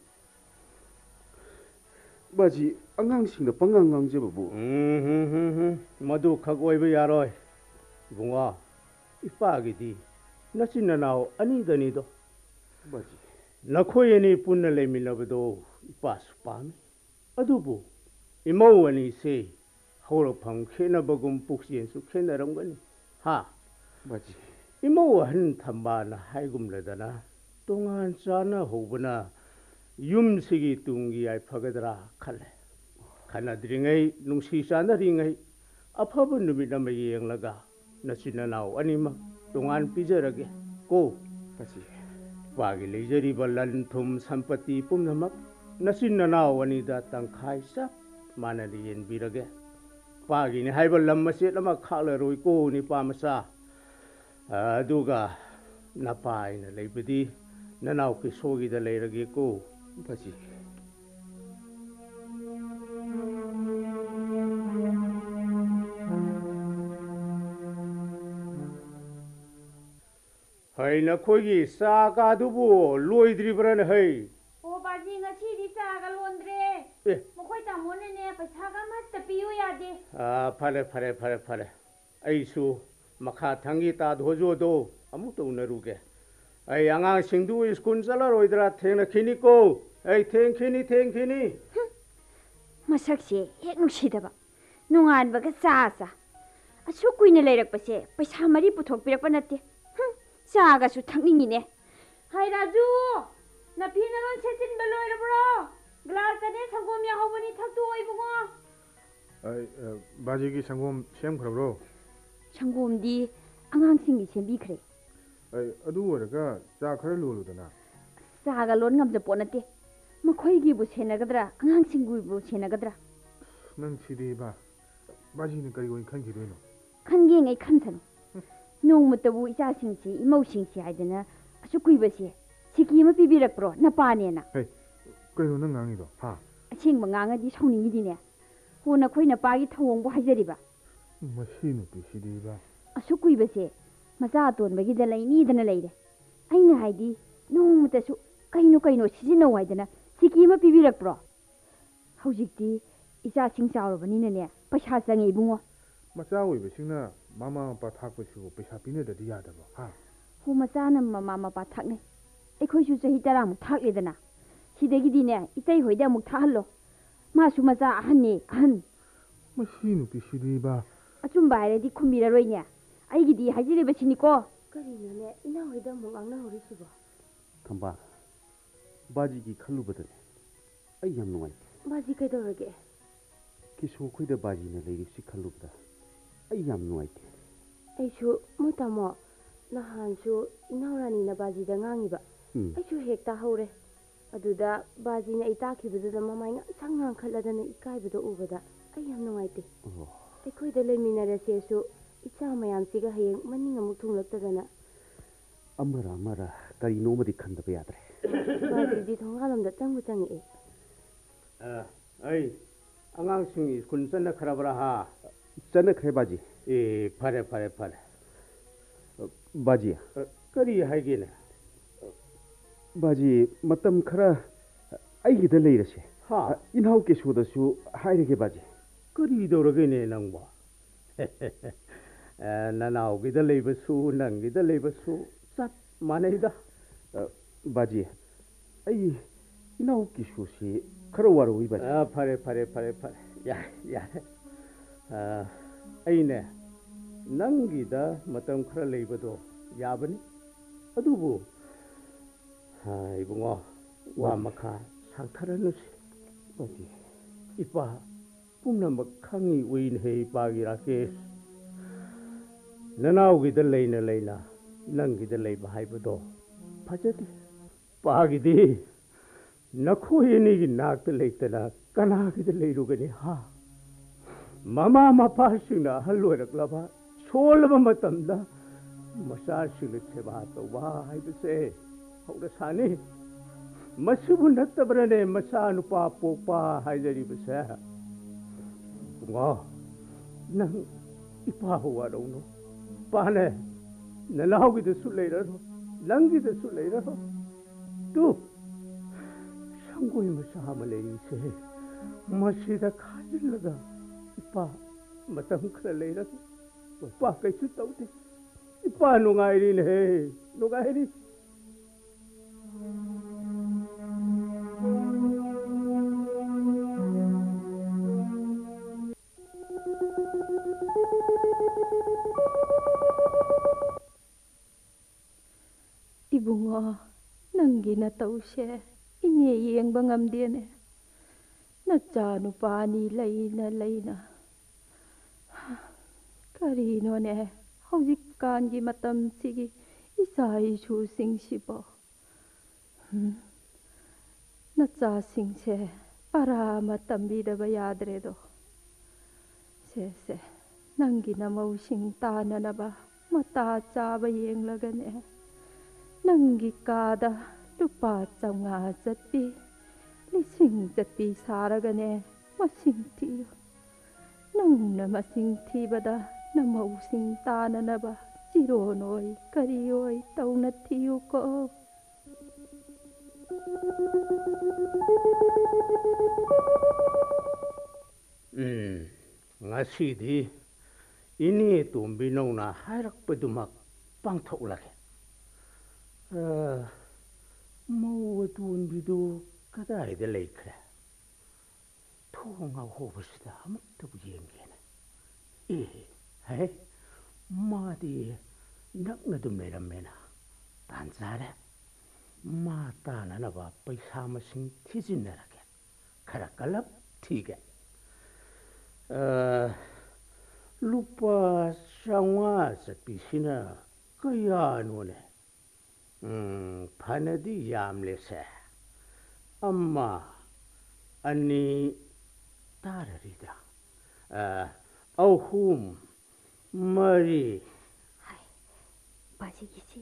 ꯕꯥꯖꯤ, ꯑꯉꯥꯡꯁꯤꯡꯅ ꯄꯉꯥꯡ ꯉꯥꯡꯖꯕꯕꯨ꯫ ꯎꯝ, ꯍꯨꯝ, ꯍꯨꯝ, ꯍꯨꯝ꯫ ꯃꯗꯨ ꯈꯛ ꯑꯣꯏꯕ ꯌꯥꯔꯣꯏ꯫ ꯏꯕꯨꯡꯉꯣ, ꯏꯄꯥꯒꯤꯗꯤ ꯅꯆꯤꯟ ꯅꯅꯥꯎ ꯑꯅꯤꯗꯅꯤꯗꯣ꯫ ꯕꯥꯖꯤ꯫ ꯅꯈꯣꯏ ꯑꯅꯤ ꯄꯨꯟꯅ ꯂꯩꯃꯤꯟꯅꯕꯗꯣ ꯏꯄꯥꯁꯨ ꯄꯥꯝꯃꯤ꯫ ꯑꯗꯨꯕꯨ ꯏꯃꯧ ꯑꯅꯤꯁꯦ ꯍꯧꯔꯛꯐꯝ ꯈꯦꯠꯅꯕꯒꯨꯝ ꯄꯨꯛꯆꯦꯜꯁꯨ ꯈꯦꯠꯅꯔꯝꯒꯅꯤ꯫ ꯍꯥ? ꯕꯥꯖꯤ꯫ ꯏꯃꯧ ꯑꯍꯟ ꯊꯝꯕꯥꯜꯅ ꯍꯥꯏꯒꯨꯝꯂꯗꯅ ꯇꯣꯉꯥꯟ ꯆꯥꯅ ꯍꯧꯕꯅ ꯌꯨꯝꯁꯤꯒꯤ ꯇꯨꯡꯒꯤ ꯌꯥꯏꯐꯒꯗ꯭ꯔꯥ ꯈꯜꯂꯦ꯫ ꯈꯟꯅꯗ꯭ꯔꯤꯉꯩ, ꯅꯨꯡꯁꯤ ꯆꯥꯟꯅꯔꯤꯉꯩ ꯑꯐꯕ ꯅꯨꯃꯤꯠ ꯑꯃ ꯌꯦꯡꯂꯒ ꯅꯆꯤꯟ ꯅꯅꯥꯎ ꯑꯅꯤꯃꯛ ꯇꯣꯉꯥꯟ ꯄꯤꯖꯔꯒꯦ ꯀꯣ꯫ ꯃꯁꯤ꯫ ꯏꯄꯥꯒꯤ ꯂꯩꯖꯔꯤꯕ ꯂꯟ ꯊꯨꯝ ꯁꯝꯄꯇꯤ ꯄꯨꯝꯅꯃꯛ ꯅꯆꯤꯟ ꯅꯅꯥꯎ ꯑꯅꯤꯗ ꯇꯪꯈꯥꯏ ꯆꯞ ꯃꯥꯟꯅꯅ ꯌꯦꯟꯕꯤꯔꯒꯦ꯫ ꯏꯄꯥꯒꯤꯅꯤ ꯍꯥꯏꯕ ꯂꯝ ꯃꯆꯦꯠ ꯑꯃ ꯈꯥꯛꯂꯔꯣꯏꯀꯣ ꯅꯤꯄꯥ ꯃꯆꯥ꯫ ꯑꯗꯨꯒ ꯅꯄꯥ ꯑꯩꯅ ꯂꯩꯕꯗꯤ ꯅꯅꯥꯎ ꯀꯤꯁꯣꯒꯤꯗ ꯂꯩꯔꯒꯦꯀꯣ꯫ ꯃꯁꯤ꯫ ꯍꯩ, ꯅꯈꯣꯏꯒꯤ ꯆꯥ ꯀꯥꯗꯨꯕꯨ ꯂꯣꯏꯗ꯭ꯔꯤꯕ꯭ꯔꯥꯅꯦ ꯍꯩ? ꯑꯣ, ꯕꯥꯖꯤ, ꯉꯁꯤꯗꯤ ꯆꯥꯒ ꯂꯣꯟꯗ꯭ꯔꯦ꯫ ꯑꯦ꯫ ꯃꯈꯣꯏ ꯇꯥꯃꯣꯅꯅꯦ, ꯄꯩꯁꯥꯒ ꯑꯃꯠꯇ ꯄꯤꯌꯨ ꯌꯥꯗꯦ꯫ ꯑꯥ, ꯐꯔꯦ, ꯐꯔꯦ, ꯐꯔꯦ, ꯐꯔꯦ꯫ ꯑꯩꯁꯨ ꯃꯈꯥ ꯊꯪꯒꯤ ꯇꯥ ꯙꯣꯖꯣꯗꯣ ꯑꯃꯨꯛꯇ ꯎꯅꯔꯨꯒꯦ꯫ ꯑꯩ ꯑꯉꯥꯡꯁꯤꯡꯗꯨ ꯁ꯭ꯀꯨꯜ ꯆꯠꯂꯔꯣꯏꯗ꯭ꯔꯥ? ꯊꯦꯡꯅꯈꯤꯅꯤꯀꯣ꯫ ꯑꯩ ꯊꯦꯡꯈꯤꯅꯤ, ꯊꯦꯡꯈꯤꯅꯤ꯫ ꯃꯁꯛꯁꯦ ꯍꯦꯛ ꯅꯨꯡꯁꯤꯗꯕ꯫ ꯅꯣꯡꯉꯥꯟꯕꯒ ꯆꯥ ꯆꯥ꯫ ꯑꯁꯨꯛ ꯀꯨꯏꯅ ꯂꯩꯔꯛꯄꯁꯦ ꯄꯩꯁꯥ ꯃꯔꯤ ꯄꯨꯊꯣꯛꯄꯤꯔꯛꯄ ꯅꯠꯇꯦ꯫ ꯍꯨꯝ, ꯆꯥꯒꯁꯨ ꯊꯛꯅꯤꯡꯉꯤꯅꯦ꯫ ꯍꯥꯏ ꯔꯥꯖꯨ, ꯅꯐꯤ ꯅꯔꯣꯟ ꯁꯦꯠꯆꯤꯟꯕ ꯂꯣꯏꯔꯕ꯭ꯔꯣ? ꯒ꯭ꯂꯥꯁꯇꯅꯦ ꯁꯪꯒꯣꯝ ꯌꯥꯍꯧꯕꯅꯤ, ꯊꯛꯇꯣꯛꯑꯣ ꯏꯕꯨꯡꯉꯣ꯫ ꯑꯩ, ꯑ, ꯕꯥꯖꯤꯒꯤ ꯁꯪꯒꯣꯝ ꯁꯦꯝꯈ꯭ꯔꯕ꯭ꯔꯣ? ꯁꯪꯒꯣꯝꯗꯤ ꯑꯉꯥꯡꯁꯤꯡꯒꯤ ꯁꯦꯝꯕꯤꯈ꯭ꯔꯦ꯫ ꯑꯩ, ꯑꯗꯨ ꯑꯣꯏꯔꯒ ꯆꯥ ꯈꯔ ꯂꯣꯜꯂꯨꯗꯅ꯫ ꯆꯥꯒ ꯂꯣꯟ ꯉꯝꯖ ꯄꯣꯠ ꯅꯠꯇꯦ꯫ ꯃꯈꯣꯏꯒꯤꯕꯨ ꯁꯦꯟꯅꯒꯗ꯭ꯔꯥ, ꯑꯉꯥꯡꯁꯤꯡꯕꯨ ꯁꯦꯟꯅꯒꯗ꯭ꯔꯥ? ꯅꯪ ꯁꯤꯗꯤꯕ, ꯕꯥꯖꯤꯅ ꯀꯔꯤ ꯑꯣꯏꯅ ꯈꯟꯈꯤꯗꯣꯏꯅꯣ? ꯈꯟꯒꯦꯉꯩ ꯈꯟꯁꯅꯨ꯫ ꯅꯣꯡꯃꯇꯕꯨ ꯏꯆꯥꯁꯤꯡꯁꯤ, ꯏꯃꯧꯁꯤꯡꯁꯤ ꯍꯥꯏꯗꯅ ꯑꯁꯨꯛ ꯀꯨꯏꯕꯁꯦ ꯁꯤꯀꯤ ꯑꯃ ꯄꯤꯕꯤꯔꯛꯄ꯭ꯔꯣ, ꯅꯄꯥꯅꯦꯅ? ꯍꯦ, ꯀꯩꯅꯣ ꯅꯪ ꯉꯥꯡꯉꯤꯗꯣ, ꯍꯥ? ꯑꯁꯦꯡꯕ ꯉꯥꯡꯉꯗꯤ ꯁꯥꯎꯅꯤꯡꯉꯤꯗꯤꯅꯦ꯫ ꯍꯣ, ꯅꯈꯣꯏ ꯅꯄꯥꯒꯤ ꯊꯧꯑꯣꯡꯕꯨ ꯍꯥꯏꯖꯔꯤꯕ꯫ ꯃꯁꯤ ꯅꯨꯄꯤꯁꯤꯗꯤꯕ꯫ ꯑꯁꯨꯛ ꯀꯨꯏꯕꯁꯦ ꯃꯆꯥ ꯑꯇꯣꯟꯕꯒꯤꯗ ꯂꯩꯅꯤꯗꯅ ꯂꯩꯔꯦ꯫ ꯑꯩꯅ ꯍꯥꯏꯗꯤ, ꯅꯣꯡꯃꯇꯁꯨ ꯀꯩꯅꯣ ꯀꯩꯅꯣ ꯁꯤꯖꯤꯟꯅꯧ ꯍꯥꯏꯗꯅ ꯁꯤꯀꯤ ꯑꯃ ꯄꯤꯕꯤꯔꯛꯄ꯭ꯔꯣ? ꯍꯧꯖꯤꯛꯇꯤ ꯏꯆꯥꯁꯤꯡ ꯆꯥꯎꯔꯕꯅꯤꯅꯅꯦ, ꯄꯩꯁꯥ ꯆꯪꯉꯦ ꯏꯕꯨꯡꯉꯣ꯫ ꯃꯆꯥ ꯑꯣꯏꯕꯁꯤꯡꯅ ꯃꯃꯥ ꯃꯄꯥ ꯊꯥꯛꯄꯁꯤꯕꯨ ꯄꯩꯁꯥ ꯄꯤꯅꯗ꯭ꯔꯗꯤ ꯌꯥꯗꯕ꯭ꯔꯣ, ꯍꯥ? ꯍꯣ, ꯃꯆꯥꯅ ꯃꯃꯥ ꯃꯄꯥ ꯊꯥꯛꯅꯩ꯫ ꯑꯩꯈꯣꯏꯁꯨ ꯆꯍꯤ ꯇꯔꯥꯃꯨꯛ ꯊꯥꯛꯂꯦꯗꯅ꯫ ꯁꯤꯗꯒꯤꯗꯤꯅꯦ, ꯏꯇꯩ ꯍꯣꯏꯗ ꯑꯃꯨꯛ ꯊꯥꯛꯍꯜꯂꯣ꯫ ꯃꯥꯁꯨ ꯃꯆꯥ ꯑꯍꯟꯅꯦ, ꯑꯍꯟ꯫ ꯃꯁꯤ ꯅꯨꯄꯤꯁꯤꯗꯤꯕ꯫ ꯑꯆꯨꯝꯕ ꯍꯥꯏꯔꯗꯤ ꯈꯨꯝꯕꯤꯔꯔꯣꯏꯅꯦ꯫ ꯑꯩꯒꯤꯗꯤ ꯍꯥꯏꯖꯔꯤꯕꯁꯤꯅꯤꯀꯣ꯫ ꯀꯔꯤꯅꯣꯅꯦ, ꯏꯅꯥꯎ ꯍꯣꯏꯗ ꯑꯃꯨꯛ ꯉꯥꯡꯅꯍꯧꯔꯤꯁꯤꯕꯣ? ꯊꯝꯕꯥꯜ, ꯕꯥꯖꯤꯒꯤ ꯈꯜꯂꯨꯕꯗꯅꯦ ꯑꯩ ꯌꯥꯝ ꯅꯨꯡꯉꯥꯏꯇꯦ꯫ ꯕꯥꯖꯤ ꯀꯩꯗꯧꯔꯒꯦ? ꯀꯤꯁꯣ ꯑꯩꯈꯣꯏꯗ ꯕꯥꯖꯤꯅ ꯂꯩꯔꯤꯕꯁꯤ ꯈꯜꯂꯨꯕꯗ ꯑꯩ ꯌꯥꯝ ꯅꯨꯡꯉꯥꯏꯇꯦ꯫ ꯑꯩꯁꯨ, ꯃꯣꯏ ꯇꯥꯃꯣ, ꯅꯍꯥꯟꯁꯨ ꯏꯅꯥꯎ ꯔꯥꯅꯤꯅ ꯕꯥꯖꯤꯗ ꯉꯥꯡꯉꯤꯕ꯫ ꯎꯝ꯫ ꯑꯩꯁꯨ ꯍꯦꯛ ꯇꯥꯍꯧꯔꯦ꯫ ꯑꯗꯨꯗ ꯕꯥꯖꯤꯅ ꯑꯩ ꯇꯥꯈꯤꯕꯗꯨꯗ ꯃꯃꯥꯏ ꯉꯥꯡꯁꯪ ꯉꯥꯡꯈꯠꯂꯗꯅ ꯏꯀꯥꯏꯕꯗꯣ ꯎꯕꯗ ꯑꯩ ꯌꯥꯝ ꯅꯨꯡꯉꯥꯏꯇꯦ꯫ ꯑꯣ꯫ ꯑꯩꯈꯣꯏꯗ ꯂꯩꯃꯤꯟꯅꯔꯁꯦꯁꯨ ꯏꯆꯥ ꯃꯌꯥꯝꯁꯤꯒ ꯍꯌꯦꯡ ꯃꯅꯤꯡ ꯑꯃꯨꯛ ꯊꯨꯡꯂꯛꯇꯗꯅ꯫ ꯑꯃꯔ ꯑꯃꯔ ꯀꯔꯤꯅꯣꯃꯗꯤ ꯈꯟꯗꯕ ꯌꯥꯗ꯭ꯔꯦ꯫ ꯕꯥꯖꯤꯗꯤ ꯊꯣꯡꯒꯥꯜꯂꯣꯝꯗ ꯆꯪꯕꯨ ꯆꯪꯉꯛꯑꯦ꯫ ꯑ, ꯑꯩ, ꯑꯉꯥꯡꯁꯤꯡ ꯁ꯭ꯀꯨꯜ ꯆꯠꯅꯈ꯭ꯔꯕ꯭ꯔꯥ ꯍꯥ? ꯆꯠꯅꯈ꯭ꯔꯦ ꯕꯥꯖꯤ꯫ ꯑꯦ, ꯐꯔꯦ, ꯐꯔꯦ, ꯐꯔꯦ꯫ ꯕꯥꯖꯤ꯫ ꯑ, ꯀꯔꯤ ꯍꯥꯏꯒꯦꯅꯦ? ꯕꯥꯖꯤ, ꯃꯇꯝ ꯈꯔ ꯑꯩꯒꯤꯗ ꯂꯩꯔꯁꯦ꯫ ꯍꯥ? ꯑ, ꯏꯅꯥꯎ ꯀꯦꯁꯣꯗꯁꯨ ꯍꯥꯏꯔꯒꯦ ꯕꯥꯖꯤ꯫ ꯀꯔꯤ ꯇꯧꯔꯒꯦꯅꯦ ꯅꯪꯕꯣ? ꯑ, ꯅꯅꯥꯎꯒꯤꯗ ꯂꯩꯕꯁꯨ, ꯅꯪꯒꯤꯗ ꯂꯩꯕꯁꯨ ꯆꯞ ꯃꯥꯟꯅꯩꯗ꯫ ꯑ, ꯕꯥꯖꯤ, ꯑꯩ ꯏꯅꯥꯎ ꯀꯦꯁꯣꯁꯤ ꯈꯔ ꯋꯥꯔꯨꯏꯕꯅꯤ꯫ ꯑ, ꯐꯔꯦ, ꯐꯔꯦ, ꯐꯔꯦ, ꯐꯔꯦ꯫ ꯌꯥꯔꯦ, ꯌꯥꯔꯦ꯫ ꯑ, ꯑꯩꯅꯦ, ꯅꯪꯒꯤꯗ ꯃꯇꯝ ꯈꯔ ꯂꯩꯕꯗꯣ ꯌꯥꯕꯅꯤ꯫ ꯑꯗꯨꯕꯨ, ꯑ, ꯏꯕꯨꯡꯉꯣ, ꯋꯥ ꯃꯈꯥ ꯁꯥꯡꯊꯔꯅꯨꯁꯤ꯫ ꯏꯄꯥ ꯄꯨꯝꯅꯃꯛ ꯈꯪꯉꯤ ꯎꯏꯅꯦꯍꯦ, ꯏꯄꯥꯒꯤ ꯔꯥꯀꯦꯁ꯫ ꯅꯅꯥꯎꯒꯤꯗ ꯂꯩꯅ ꯂꯩꯅ ꯅꯪꯒꯤꯗ ꯂꯩꯕ ꯍꯥꯏꯕꯗꯣ ꯐꯖꯗꯦ꯫ ꯏꯄꯥꯒꯤꯗꯤ ꯅꯈꯣꯏ ꯑꯅꯤꯒꯤ ꯅꯥꯛꯇ ꯂꯩꯇꯅ ꯀꯅꯥꯒꯤꯗ ꯂꯩꯔꯨꯒꯅꯤ, ꯍꯥ? ꯃꯃꯥ ꯃꯄꯥꯁꯤꯡꯅ ꯑꯍꯜ ꯑꯣꯏꯔꯛꯂꯕ, ꯁꯣꯜꯂꯕ ꯃꯇꯝꯗ ꯃꯆꯥꯁꯤꯡꯅ ꯁꯦꯕꯥ ꯇꯧꯕ ꯍꯥꯏꯕꯁꯦ ꯍꯧꯅꯁꯥꯅꯤ꯫ ꯃꯁꯤꯕꯨ ꯅꯠꯇꯕ꯭ꯔꯅꯦ ꯃꯆꯥ ꯅꯨꯄꯥ ꯄꯣꯛꯄ ꯍꯥꯏꯖꯔꯤꯕꯁꯦ? ꯏꯕꯨꯡꯉꯣ, ꯅꯪ ꯏꯄꯥꯕꯨ ꯋꯥꯔꯧꯅꯨ꯫ ꯏꯄꯥꯅꯦ, ꯅꯅꯥꯎꯒꯤꯗꯁꯨ ꯂꯩꯔꯔꯣ, ꯅꯪꯒꯤꯗꯁꯨ ꯂꯩꯔꯔꯣ꯫ ꯇꯨ, ꯁꯪꯒꯣꯏ ꯃꯆꯥ ꯑꯃ ꯂꯩꯔꯤꯁꯦ, ꯃꯁꯤꯗ ꯈꯥꯖꯤꯜꯂꯒ ꯏꯄꯥ ꯃꯇꯝ ꯈꯔ ꯂꯩꯔꯒ ꯏꯄꯥ ꯀꯩꯁꯨ ꯇꯧꯗꯦ꯫ ꯏꯄꯥ ꯅꯨꯡꯉꯥꯏꯔꯤꯅꯦꯍꯦ, ꯅꯨꯡꯉꯥꯏꯔꯤ꯫ ꯏꯕꯨꯡꯉꯣ, ꯅꯪꯒꯤ ꯅꯇꯧꯁꯦ ꯏꯅꯦ ꯌꯦꯡꯕ ꯉꯝꯗꯦꯅꯦ꯫ ꯅꯆꯥꯅꯨꯄꯥ ꯑꯅꯤ ꯂꯩꯅ ꯂꯩꯅ꯫ ꯀꯔꯤꯅꯣꯅꯦ, ꯍꯧꯖꯤꯛꯀꯥꯟꯒꯤ ꯃꯇꯝꯁꯤꯒꯤ ꯏꯆꯥ ꯏꯁꯨꯁꯤꯡꯁꯤꯕꯣ? ꯎꯝ, ꯅꯆꯥꯁꯤꯡꯁꯦ ꯄꯔꯥ ꯑꯃ ꯇꯝꯕꯤꯗꯕ ꯌꯥꯗ꯭ꯔꯦꯗꯣ꯫ ꯁꯦ, ꯁꯦ, ꯅꯪꯒꯤ ꯅꯃꯧꯁꯤꯡ ꯇꯥꯅꯅꯕ ꯃꯇꯥ ꯆꯥꯕ ꯌꯦꯡꯂꯒꯅꯦ, ꯅꯪꯒꯤ ꯀꯥꯗ ꯂꯨꯄꯥ ꯆꯥꯝꯃꯉꯥ ꯆꯠꯄꯤ, ꯂꯤꯁꯤꯡ ꯆꯠꯄꯤ ꯁꯥꯔꯒꯅꯦ, ꯃꯁꯤꯡ ꯊꯤꯌꯨ꯫ ꯅꯪꯅ ꯃꯁꯤꯡ ꯊꯤꯕꯗ ꯅꯃꯧꯁꯤꯡ ꯇꯥꯅꯅꯕ ꯆꯤꯔꯣꯟ ꯑꯣꯏ ꯀꯔꯤ ꯑꯣꯏ ꯇꯧꯅ ꯊꯤꯌꯨꯀꯣ꯫ ꯎꯝ, ꯉꯁꯤꯗꯤ ꯏꯅꯦ ꯇꯣꯝꯕꯤ ꯅꯧꯅ ꯍꯥꯏꯔꯛꯄꯗꯨꯃꯛ ꯄꯥꯡꯊꯣꯛꯂꯒꯦ꯫ ꯑ, ꯃꯧ ꯑꯇꯣꯟꯕꯤꯗꯨ ꯀꯗꯥꯏꯗ ꯂꯩꯈ꯭ꯔꯦ? ꯊꯣꯡ ꯉꯥꯍꯧꯕꯁꯤꯗ ꯑꯃꯨꯛꯇꯕꯨ ꯌꯦꯡꯒꯦꯅꯦ꯫ ꯑꯦ, ꯍꯦ, ꯃꯥꯗꯤ ꯅꯛꯅ ꯑꯗꯨꯝ ꯂꯩꯔꯝꯃꯦꯅ꯫ ꯇꯥꯟ ꯆꯥꯔꯦ꯫ ꯃꯥ ꯇꯥꯅꯅꯕ ꯄꯩꯁꯥ ꯃꯁꯤꯡ ꯊꯤꯖꯤꯟꯅꯔꯒꯦ꯫ ꯈꯔ ꯀꯜꯂꯞ ꯊꯤꯒꯦ꯫ ꯑ, ꯂꯨꯄꯥ ꯆꯥꯝꯃꯉꯥ ꯆꯠꯄꯤꯁꯤꯅ ꯀꯌꯥꯅꯣꯅꯦ? ꯎꯝ, ꯐꯅꯗꯤ ꯌꯥꯝꯂꯦꯁꯦ꯫ ꯑꯃ, ꯑꯅꯤ, ꯇꯥꯔꯔꯤꯗ꯫ ꯑ, ꯑꯍꯨꯝ, ꯃꯔꯤ꯫ ꯍꯥꯏ, ꯕꯥꯖꯤꯒꯤꯁꯤ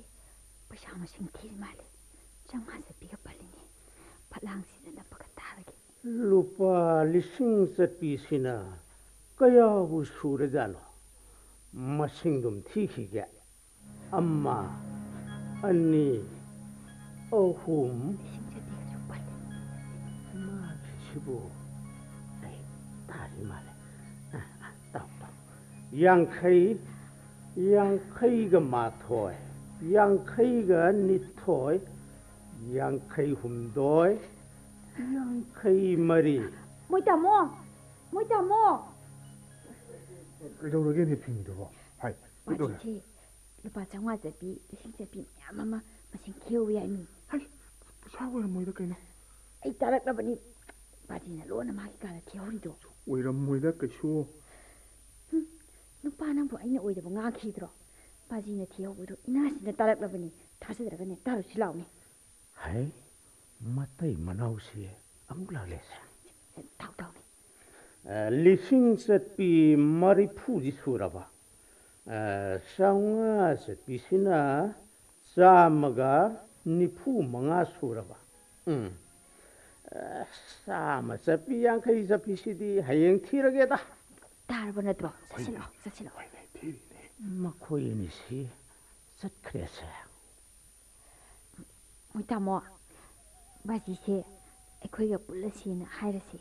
ꯄꯩꯁꯥ ꯃꯁꯤꯡ ꯊꯤꯔꯤ ꯃꯥꯜꯂꯦ꯫ ꯆꯥꯝꯃꯉꯥ ꯆꯠꯄꯤꯒ ꯄꯜꯂꯤꯅꯦ꯫ ꯐꯠꯂꯥꯡꯁꯤꯗ ꯅꯞꯄꯒ ꯇꯥꯔꯒꯦ꯫ ꯂꯨꯄꯥ ꯂꯤꯁꯤꯡ ꯆꯠꯄꯤꯁꯤꯅ ꯀꯌꯥꯕꯨ ꯁꯨꯔꯖꯥꯠꯅꯣ? ꯃꯁꯤꯡꯗꯨꯝ ꯊꯤꯈꯤꯒꯦ꯫ ꯑꯃ, ꯑꯅꯤ, ꯑꯍꯨꯝ꯫ ꯂꯤꯁꯤꯡ ꯆꯠꯄꯤꯒꯁꯨ ꯄꯜꯂꯦ꯫ ꯃꯥꯒꯤꯁꯤꯕꯨ? ꯑꯩ ꯇꯥꯔꯤ ꯃꯥꯜꯂꯦ꯫ ꯑ, ꯑ, ꯇꯥꯎ, ꯇꯥꯎ꯫ ꯌꯥꯡꯈꯩ, ꯌꯥꯡꯈꯩꯒ ꯃꯥꯊꯣꯏ, ꯌꯥꯡꯈꯩꯒ ꯅꯤꯊꯣꯏ, ꯌꯥꯡꯈꯩ ꯍꯨꯝꯗꯣꯏ, ꯌꯥꯡꯈꯩ ꯃꯔꯤ꯫ ꯃꯣꯏ ꯇꯥꯃꯣ! ꯃꯣꯏ ꯇꯥꯃꯣ! ꯀꯩꯗꯧꯔꯒꯦꯅꯦ ꯐꯤꯡꯉꯤꯗꯨꯕꯣ? ꯍꯥꯏ, ꯀꯩꯗꯧꯔꯦ? ꯕꯥꯖꯤꯁꯦ ꯂꯨꯄꯥ ꯆꯥꯝꯃꯉꯥ ꯆꯠꯄꯤ, ꯂꯤꯁꯤꯡ ꯆꯠꯄꯤ ꯃꯌꯥꯝ ꯑꯃ ꯃꯁꯤꯡ ꯊꯤꯍꯧ ꯌꯥꯏ ꯃꯤ꯫ ꯍꯩ, ꯄꯩꯁꯥ ꯑꯣꯏꯔꯝꯃꯣꯏꯗ ꯀꯩꯅꯣ꯫ ꯑꯩ ꯇꯥꯔꯛꯂꯕꯅꯤ꯫ ꯕꯥꯖꯤꯅ ꯂꯣꯟꯅ ꯃꯥꯒꯤ ꯀꯥꯗ ꯊꯤꯍꯧꯔꯤꯗꯣ꯫ ꯑꯣꯏꯔꯝꯃꯣꯏꯗ ꯀꯩꯁꯨ꯫ ꯍꯨꯝ, ꯅꯨꯄꯥ ꯅꯪꯕꯨ ꯑꯩꯅ ꯑꯣꯏꯗꯕ ꯉꯥꯡꯈꯤꯗ꯭ꯔꯣ? ꯕꯥꯖꯤꯅ ꯊꯤꯍꯧꯕꯗꯣ ꯏꯅꯥꯁꯤꯅ ꯇꯥꯔꯛꯂꯕꯅꯤ꯫ ꯊꯥꯖꯗ꯭ꯔꯒꯅꯦ ꯇꯥꯔꯨꯁꯤ ꯂꯥꯎꯅꯦ꯫ ꯍꯩ, ꯃꯇꯩ ꯃꯅꯥꯎꯁꯤ ꯑꯃꯨꯛ ꯂꯥꯛꯂꯦꯁꯦ꯫ ꯊꯥꯎ, ꯊꯥꯎꯅꯦ꯫ ꯑ, ꯂꯤꯁꯤꯡ ꯆꯠꯄꯤ ꯃꯔꯤꯐꯨꯗꯤ ꯁꯨꯔꯕ꯫ ꯑ, ꯆꯥꯝꯃꯉꯥ ꯆꯠꯄꯤꯁꯤꯅ ꯆꯥꯝꯃꯒ ꯅꯤꯐꯨ ꯃꯉꯥ ꯁꯨꯔꯕ꯫ ꯎꯝ꯫ ꯑ, ꯆꯥꯝꯃ ꯆꯠꯄꯤ, ꯌꯥꯡꯈꯩ ꯆꯠꯄꯤꯁꯤꯗꯤ ꯍꯌꯦꯡ ꯊꯤꯔꯒꯦꯗ꯫ ꯇꯥꯔꯕ ꯅꯠꯇ꯭ꯔꯣ? ꯆꯠꯁꯤꯜꯂꯣ, ꯆꯠꯁꯤꯜꯂꯣ꯫ ꯍꯣꯏꯅꯦ, ꯊꯤꯔꯤꯅꯦ꯫ ꯃꯈꯣꯏ ꯑꯅꯤꯁꯤ ꯆꯠꯈ꯭ꯔꯦꯁꯦ꯫ ꯃꯣꯏ ꯇꯥꯃꯣ, ꯕꯥꯖꯤꯁꯦ ꯑꯩꯈꯣꯏꯒ ꯄꯨꯜꯂꯁꯦꯅ ꯍꯥꯏꯔꯁꯦ꯫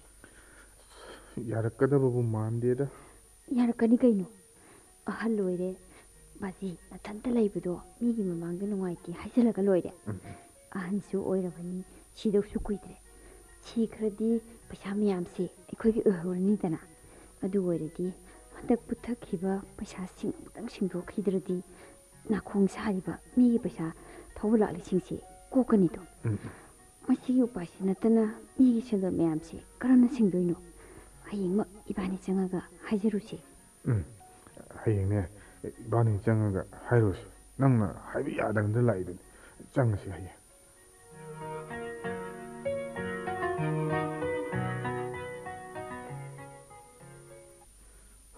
ꯌꯥꯔꯛꯀꯗꯕꯕꯨ ꯃꯥꯟꯗꯦꯗ꯫ ꯌꯥꯔꯛꯀꯅꯤ ꯀꯩꯅꯣ꯫ ꯑꯍꯜ ꯑꯣꯏꯔꯦ꯫ ꯕꯥꯖꯤ, ꯃꯊꯟꯇ ꯂꯩꯕꯗꯣ ꯃꯤꯒꯤ ꯃꯃꯥꯡꯗ ꯅꯨꯡꯉꯥꯏꯇꯦ ꯍꯥꯏꯖꯜꯂꯒ ꯂꯣꯏꯔꯦ꯫ ꯎꯝ, ꯎꯝ꯫ ꯑꯍꯟꯁꯨ ꯑꯣꯏꯔꯕꯅꯤ, ꯁꯤꯗꯧꯁꯨ ꯀꯨꯏꯗ꯭ꯔꯦ꯫ ꯁꯤꯈ꯭ꯔꯗꯤ ꯄꯩꯁꯥ ꯃꯌꯥꯝꯁꯦ ꯑꯩꯈꯣꯏꯒꯤ ꯑꯣꯏꯍꯧꯔꯅꯤꯗꯅ꯫ ꯑꯗꯨ ꯑꯣꯏꯔꯗꯤ ꯍꯟꯗꯛ ꯄꯨꯊꯛꯈꯤꯕ ꯄꯩꯁꯥꯁꯤꯡ ꯑꯃꯨꯛꯇꯪ ꯁꯤꯡꯗꯣꯛꯈꯤꯗ꯭ꯔꯗꯤ ꯅꯥꯈꯣꯡ ꯁꯥꯔꯤꯕ ꯃꯤꯒꯤ ꯄꯩꯁꯥ ꯊꯧꯕ ꯂꯥꯛꯂꯤꯁꯤꯡꯁꯦ ꯀꯣꯛꯀꯅꯤꯗꯣ꯫ ꯎꯝ꯫ ꯃꯁꯤꯒꯤ ꯎꯄꯥꯏꯁꯤ ꯅꯠꯇꯅ ꯃꯤꯒꯤ ꯁꯦꯟꯗꯣꯏ ꯃꯌꯥꯝꯁꯦ ꯀꯔꯝꯅ ꯁꯤꯡꯗꯣꯏꯅꯣ? ꯍꯌꯦꯡꯃꯛ ꯏꯕꯥꯅꯤ ꯆꯪꯉꯒ ꯍꯥꯏꯖꯔꯨꯁꯦ꯫ ꯎꯝ꯫ ꯍꯌꯦꯡꯅꯦ, ꯏꯕꯥꯅꯤ ꯆꯪꯉꯒ ꯍꯥꯏꯔꯨꯁꯦ꯫ ꯅꯪꯅ ꯍꯥꯏꯕ ꯌꯥꯗꯅ ꯂꯥꯛꯏꯗꯨꯅꯤ꯫ ꯆꯪꯉꯁꯤ ꯍꯌꯦꯡ꯫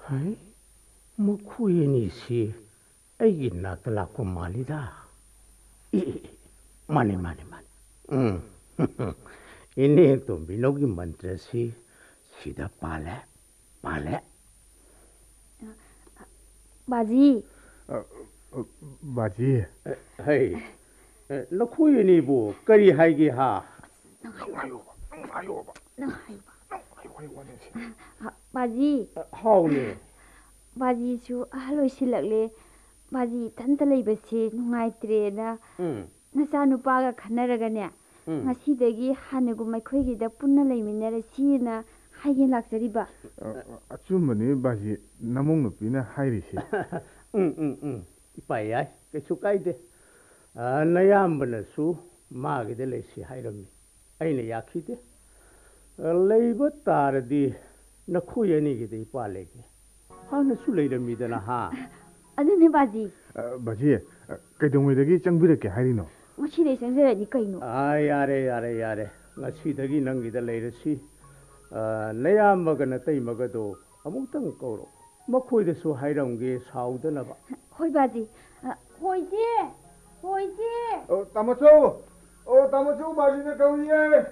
ꯍꯩ, ꯃꯈꯣꯏ ꯑꯅꯤꯁꯤ ꯑꯩꯒꯤ ꯅꯥꯛꯇ ꯂꯥꯛꯄ ꯃꯥꯜꯂꯤꯗ꯫ ꯑꯦ, ꯑꯦ, ꯑꯦ, ꯃꯥꯅꯤ, ꯃꯥꯅꯤ, ꯃꯥꯅꯤ꯫ ꯎꯝ꯫ ꯏꯅꯦ ꯇꯣꯝꯕꯤꯅꯧꯒꯤ ꯃꯟꯇ꯭ꯔꯁꯤ ꯁꯤꯗ ꯄꯥꯜꯂꯦ, ꯄꯥꯜꯂꯦ꯫ ꯕꯥꯖꯤ꯫ ꯑ, ꯑ, ꯕꯥꯖꯤ꯫ ꯑ, ꯍꯩ, ꯑ, ꯅꯈꯣꯏ ꯑꯅꯤꯕꯨ ꯀꯔꯤ ꯍꯥꯏꯒꯦ ꯍꯥ? ꯅꯪ ꯍꯥꯏꯌꯣꯕ, ꯅꯪ ꯍꯥꯏꯌꯣꯕ꯫ ꯅꯪ ꯍꯥꯏꯌꯣꯕ꯫ ꯅꯪ ꯍꯥꯏꯌꯣ, ꯍꯥꯏꯌꯣ, ꯋꯥꯔꯤꯁꯦ꯫ ꯑ, ꯕꯥꯖꯤ꯫ ꯑ, ꯍꯥꯎꯅꯦ꯫ ꯕꯥꯖꯤꯁꯨ ꯑꯍꯜ ꯑꯣꯏꯁꯤꯜꯂꯛꯂꯦ꯫ ꯕꯥꯖꯤ ꯏꯊꯟꯇ ꯂꯩꯕꯁꯦ ꯅꯨꯡꯉꯥꯏꯇ꯭ꯔꯦꯅ ꯎꯝ꯫ ꯅꯆꯥꯅꯨꯄꯥꯒ ꯈꯟꯅꯔꯒꯅꯦ, ꯎꯝ꯫ ꯉꯁꯤꯗꯒꯤ ꯍꯥꯟꯅꯒꯨꯝ ꯑꯩꯈꯣꯏꯒꯤꯗ ꯄꯨꯟꯅ ꯂꯩꯃꯤꯟꯅꯔꯁꯤꯅ ꯍꯥꯏꯒꯦ ꯂꯥꯛꯆꯔꯤꯕ꯫ ꯑ, ꯑ, ꯑꯆꯨꯝꯕꯅꯤ ꯕꯥꯖꯤ, ꯅꯃꯧ ꯅꯨꯄꯤꯅ ꯍꯥꯏꯔꯤꯁꯤ꯫ ꯎꯝ, ꯎꯝ, ꯎꯝ꯫ ꯏꯄꯥ ꯌꯥꯏ, ꯀꯩꯁꯨ ꯀꯥꯏꯗꯦ꯫ ꯑ, ꯅꯌꯥꯝꯕꯅꯁꯨ ꯃꯥꯒꯤꯗ ꯂꯩꯁꯤ ꯍꯥꯏꯔꯝꯃꯤ꯫ ꯑꯩꯅ ꯌꯥꯈꯤꯗꯦ꯫ ꯑ, ꯂꯩꯕ ꯇꯥꯔꯗꯤ ꯅꯈꯣꯏ ꯑꯅꯤꯒꯤꯗ ꯏꯄꯥ ꯂꯩꯒꯦ꯫ ꯍꯥꯟꯅꯁꯨ ꯂꯩꯔꯝꯃꯤꯗꯅ, ꯍꯥ? ꯑꯗꯨꯅꯦ ꯕꯥꯖꯤ꯫ ꯑ, ꯕꯥꯖꯤ, ꯑ, ꯀꯩꯗꯧꯉꯩꯗꯒꯤ ꯆꯪꯕꯤꯔꯛꯀꯦ ꯍꯥꯏꯔꯤꯅꯣ? ꯉꯁꯤꯗꯩ ꯆꯪꯖꯔꯛꯑꯗꯤ ꯀꯩꯅꯣ? ꯑ, ꯌꯥꯔꯦ, ꯌꯥꯔꯦ, ꯌꯥꯔꯦ꯫ ꯉꯁꯤꯗꯒꯤ ꯅꯪꯒꯤꯗ ꯂꯩꯔꯁꯤ꯫ ꯑ, ꯅꯌꯥꯝꯕꯒ ꯅꯇꯩꯃꯒꯗꯣ ꯑꯃꯨꯛꯇꯪ ꯀꯧꯔꯣ꯫ ꯃꯈꯣꯏꯗꯁꯨ ꯍꯥꯏꯔꯝꯒꯦ ꯁꯥꯎꯗꯅꯕ꯫ ꯍꯣꯏ ꯕꯥꯖꯤ꯫ ꯑ, ꯍꯣꯏ ꯏꯆꯦ! ꯍꯣꯏ ꯏꯆꯦ! ꯑꯣ, ꯇꯥꯃꯣꯆꯧ! ꯑꯣ, ꯇꯥꯃꯣꯆꯧ, ꯕꯥꯖꯤꯅ ꯀꯧꯔꯤꯌꯦ!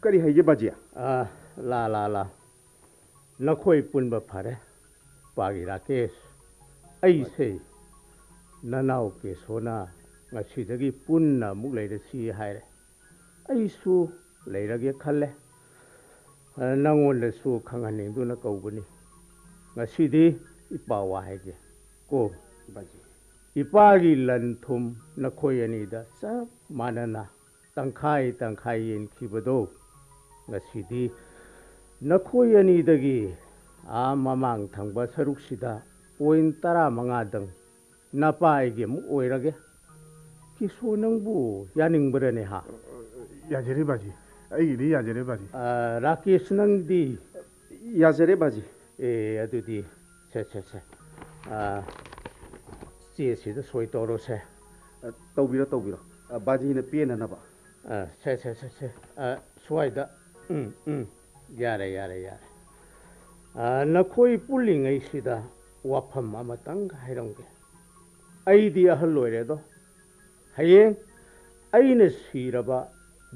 ꯀꯔꯤ ꯍꯥꯏꯒꯦ, ꯕꯥꯖꯤ? ꯑ, ꯂꯥ, ꯂꯥ, ꯂꯥ꯫ ꯅꯈꯣꯏ ꯄꯨꯟꯕ ꯐꯔꯦ꯫ ꯄꯥꯒꯤ ꯔꯥꯀꯦꯁ, ꯑꯩꯁꯦ ꯅꯅꯥꯎ ꯀꯦꯁꯣꯅ ꯉꯁꯤꯗꯒꯤ ꯄꯨꯟꯅ ꯑꯃꯨꯛ ꯂꯩꯔꯁꯤ ꯍꯥꯏꯔꯦ꯫ ꯑꯩꯁꯨ ꯂꯩꯔꯒꯦ ꯈꯜꯂꯦ꯫ ꯑ, ꯅꯪꯉꯣꯟꯗꯁꯨ ꯈꯪꯍꯟꯅꯤꯡꯗꯨꯅ ꯀꯧꯕꯅꯤ꯫ ꯉꯁꯤꯗꯤ ꯏꯄꯥ ꯋꯥ ꯍꯥꯏꯒꯦ ꯀꯣ꯫ ꯕꯥꯖꯤ꯫ ꯏꯄꯥꯒꯤ ꯂꯟ ꯊꯨꯝ ꯅꯈꯣꯏ ꯑꯅꯤꯗ ꯆꯞ ꯃꯥꯟꯅꯅ ꯇꯪꯈꯥꯏ ꯇꯪꯈꯥꯏ ꯌꯦꯟꯈꯤꯕꯗꯣ, ꯉꯁꯤꯗꯤ ꯅꯈꯣꯏ ꯑꯅꯤꯗꯒꯤ ꯑꯥ ꯃꯃꯥꯡ ꯊꯪꯕ ꯁꯔꯨꯛꯁꯤꯗ ꯄꯣꯏꯟ ꯇꯔꯥꯃꯉꯥꯗꯪ ꯅꯄꯥꯏꯒꯤ ꯑꯃꯨꯛ ꯑꯣꯏꯔꯒꯦ꯫ ꯀꯤꯁꯣ, ꯅꯪꯕꯨ ꯌꯥꯅꯤꯡꯕ꯭ꯔꯅꯦ, ꯍꯥ? ꯌꯥꯖꯔꯦ ꯕꯥꯖꯤ, ꯑꯩꯒꯤꯗꯤ ꯌꯥꯖꯔꯦ ꯕꯥꯖꯤ꯫ ꯑ, ꯔꯥꯀꯦꯁ, ꯅꯪꯗꯤ? ꯌꯥꯖꯔꯦ ꯕꯥꯖꯤ꯫ ꯑꯦ, ꯑꯗꯨꯗꯤ ꯁꯦ, ꯁꯦ, ꯁꯦ꯫ ꯑ, ꯆꯦꯁꯤꯗ ꯁꯣꯏ ꯇꯧꯔꯣꯁꯦ꯫ ꯑ, ꯇꯧꯕꯤꯔꯣ, ꯇꯧꯕꯤꯔꯣ꯫ ꯑ, ꯕꯥꯖꯤꯅ ꯄꯦꯟꯅꯅꯕ꯫ ꯑ, ꯁꯦ, ꯁꯦ, ꯁꯦ, ꯁꯦ꯫ ꯑ, ꯁ꯭ꯋꯥꯏꯗ꯫ ꯎꯝ, ꯎꯝ꯫ ꯌꯥꯔꯦ, ꯌꯥꯔꯦ, ꯌꯥꯔꯦ꯫ ꯑ, ꯅꯈꯣꯏ ꯄꯨꯜꯂꯤꯉꯩꯁꯤꯗ ꯋꯥꯐꯝ ꯑꯃꯇꯪ ꯍꯥꯏꯔꯝꯒꯦ꯫ ꯑꯩꯗꯤ ꯑꯍꯜ ꯑꯣꯏꯔꯦꯗꯣ꯫ ꯍꯌꯦꯡ ꯑꯩꯅ ꯁꯤꯔꯕ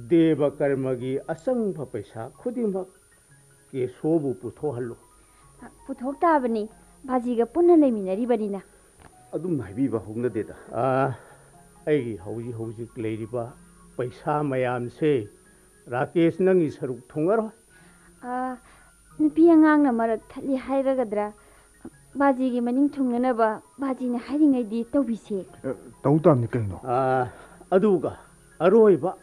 ꯗꯦꯕ ꯀꯔꯃꯒꯤ ꯑꯆꯪꯕ ꯄꯩꯁꯥ ꯈꯨꯗꯤꯡꯃꯛ ꯀꯦꯁꯣꯕꯨ ꯄꯨꯊꯣꯛꯍꯜꯂꯨ꯫ ꯄꯨꯊꯣꯛ ꯇꯥꯕꯅꯤ, ꯕꯥꯖꯤꯒ ꯄꯨꯟꯅ ꯂꯩꯃꯤꯟꯅꯔꯤꯕꯅꯤꯅ꯫ ꯑꯗꯨꯝ ꯍꯥꯏꯕꯤꯕ ꯍꯧꯅꯗꯦꯗ꯫ ꯑꯥ, ꯑꯩꯒꯤ ꯍꯧꯖꯤꯛ ꯍꯧꯖꯤꯛ ꯂꯩꯔꯤꯕ ꯄꯩꯁꯥ ꯃꯌꯥꯝꯁꯦ, ꯔꯥꯀꯦꯁ, ꯅꯪꯒꯤ ꯁꯔꯨꯛ ꯊꯨꯡꯉꯔꯣꯏ꯫ ꯑꯥ, ꯅꯨꯄꯤ ꯑꯉꯥꯡꯅ ꯃꯔꯛ ꯊꯠꯂꯤ ꯍꯥꯏꯔꯒꯗ꯭ꯔꯥ? ꯕꯥꯖꯤꯒꯤ ꯃꯅꯤꯡ ꯊꯨꯡꯅꯅꯕ ꯕꯥꯖꯤꯅ ꯍꯥꯏꯔꯤꯉꯩꯗꯤ ꯇꯧꯕꯤꯁꯦ꯫ ꯑ, ꯇꯧ ꯇꯥꯕꯅꯤ ꯀꯩꯅꯣ꯫ ꯑꯥ, ꯑꯗꯨꯒ ꯑꯔꯣꯏꯕ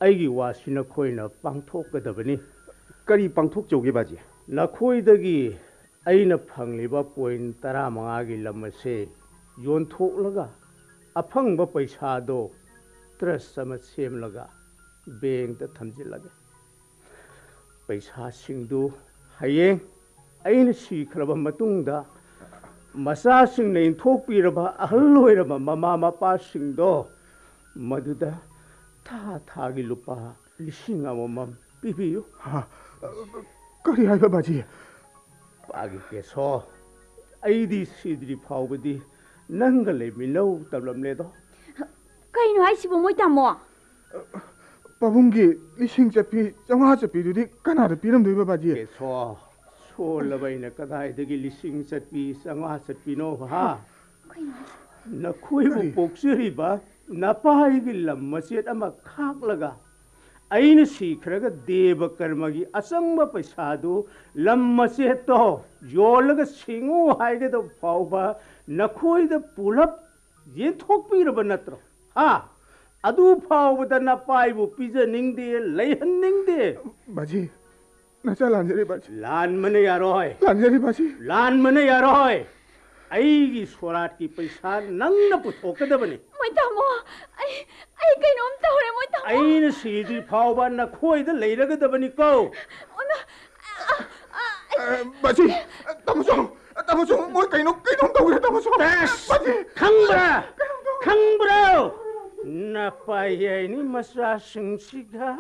ꯑꯩꯒꯤ ꯋꯥꯁꯤ ꯅꯈꯣꯏꯅ ꯄꯥꯡꯊꯣꯛꯀꯗꯕꯅꯤ꯫ ꯀꯔꯤ ꯄꯥꯡꯊꯣꯛꯆꯧꯒꯦ ꯕꯥꯖꯤ? ꯅꯈꯣꯏꯗꯒꯤ ꯑꯩꯅ ꯐꯪꯂꯤꯕ ꯄꯣꯏꯟ ꯇꯔꯥꯃꯉꯥꯒꯤ ꯂꯝ ꯑꯁꯦ ꯌꯣꯟꯊꯣꯛꯂꯒ ꯑꯐꯪꯕ ꯄꯩꯁꯥꯗꯣ ꯇ꯭ꯔꯁ ꯑꯃ ꯁꯦꯝꯂꯒ ꯕꯦꯡꯛꯇ ꯊꯝꯖꯤꯜꯂꯒꯦ꯫ ꯄꯩꯁꯥꯁꯤꯡꯗꯨ ꯍꯌꯦꯡ ꯑꯩꯅ ꯁꯤꯈ꯭ꯔꯕ ꯃꯇꯨꯡꯗ ꯃꯆꯥꯁꯤꯡꯅ ꯏꯟꯊꯣꯛꯄꯤꯔꯕ ꯑꯍꯜ ꯑꯣꯏꯔꯕ ꯃꯃꯥ ꯃꯄꯥꯁꯤꯡꯗꯣ ꯃꯗꯨꯗ ꯊꯥ ꯊꯥꯒꯤ ꯂꯨꯄꯥ ꯂꯤꯁꯤꯡ ꯑꯃꯃꯝ ꯄꯤꯕꯤꯌꯨ꯫ ꯍꯥ? ꯀꯔꯤ ꯍꯥꯏꯕ ꯕꯥꯖꯤ? ꯄꯥꯒꯤ ꯀꯦꯁꯣ, ꯑꯩꯗꯤ ꯁꯤꯗ꯭ꯔꯤ ꯐꯥꯎꯕꯗꯤ ꯅꯪꯒ ꯂꯩꯃꯤꯟꯅꯧ ꯇꯧꯔꯝꯂꯦꯗꯣ꯫ ꯀꯩꯅꯣ ꯍꯥꯏꯁꯤꯕꯣ ꯃꯣꯏ ꯇꯥꯃꯣ? ꯄꯥꯕꯨꯡꯒꯤ ꯂꯤꯁꯤꯡ ꯆꯠꯄꯤ, ꯆꯥꯝꯃꯉꯥ ꯆꯠꯄꯤꯗꯨꯗꯤ ꯀꯅꯥꯗ ꯄꯤꯔꯝꯗꯣꯏꯕ ꯕꯥꯖꯤ? ꯀꯦꯁꯣ, ꯁꯣꯜꯂꯕ ꯑꯩꯅ ꯀꯗꯥꯏꯗꯒꯤ ꯂꯤꯁꯤꯡ ꯆꯠꯄꯤ, ꯆꯥꯝꯃꯉꯥ ꯆꯠꯄꯤꯅꯣ, ꯍꯥ? ꯀꯩꯅꯣ? ꯅꯈꯣꯏꯕꯨ ꯀꯔꯤ? ꯄꯣꯛꯆꯔꯤꯕ ꯅꯄꯥꯒꯤ ꯂꯝ ꯃꯆꯦꯠ ꯑꯃ ꯈꯥꯛꯂꯒ ꯑꯩꯅ ꯁꯤꯈ꯭ꯔꯒ ꯗꯦꯕ ꯀꯔꯃꯒꯤ ꯑꯆꯪꯕ ꯄꯩꯁꯥꯗꯨ ꯂꯝ ꯃꯆꯦꯠꯇꯣ ꯌꯣꯜꯂꯒ ꯁꯤꯡꯉꯨ ꯍꯥꯏꯒꯗꯕ ꯐꯥꯎꯕ ꯅꯈꯣꯏꯗ ꯄꯨꯂꯞ ꯌꯦꯟꯊꯣꯛꯄꯤꯔꯕ ꯅꯠꯇ꯭ꯔꯣ? ꯍꯥ? ꯑꯗꯨ ꯐꯥꯎꯕꯗ ꯅꯄꯥꯏꯕꯨ ꯄꯤꯖꯅꯤꯡꯗꯦ, ꯂꯩꯍꯟꯅꯤꯡꯗꯦ꯫ ꯕꯥꯖꯤ, ꯅꯆꯥ ꯂꯥꯟꯖꯔꯦ ꯕꯥꯖꯤ꯫ ꯂꯥꯟꯕꯅ ꯌꯥꯔꯣꯏ꯫ ꯂꯥꯟꯖꯔꯦ ꯕꯥꯖꯤ꯫ ꯂꯥꯟꯕꯅ ꯌꯥꯔꯣꯏ꯫ ꯑꯩꯒꯤ ꯁꯣꯔꯥꯠꯀꯤ ꯄꯩꯁꯥ ꯅꯪꯅ ꯄꯨꯊꯣꯛꯀꯗꯕꯅꯤ꯫ ꯃꯣꯏ ꯇꯥꯃꯣ, ꯑꯩ ꯑꯩ ꯀꯩꯅꯣꯝ ꯇꯧꯔꯦ, ꯃꯣꯏ ꯇꯥꯃꯣ꯫ ꯑꯩꯅ ꯁꯤꯗ꯭ꯔꯤ ꯐꯥꯎꯕ ꯅꯈꯣꯏꯗ ꯂꯩꯔꯒꯗꯕꯅꯤꯀꯣ꯫ ꯃꯣꯏ ꯃ- ꯑ, ꯑ, ꯑ, ꯑ, ꯕꯥꯖꯤ, ꯇꯥꯃꯣꯆꯧ, ꯇꯥꯃꯣꯆꯧ, ꯃꯣꯏ ꯀꯩꯅꯣ, ꯀꯩꯅꯣꯝ ꯇꯧꯔꯦ, ꯇꯥꯃꯣꯆꯧ꯫ ꯑꯁ! ꯕꯥꯖꯤ! ꯈꯪꯕ꯭ꯔꯥ? ꯈꯪꯕ꯭ꯔꯣ? ꯅꯄꯥꯏ ꯌꯥꯏꯅꯤ ꯃꯆꯥꯁꯤꯡꯁꯤꯒ꯫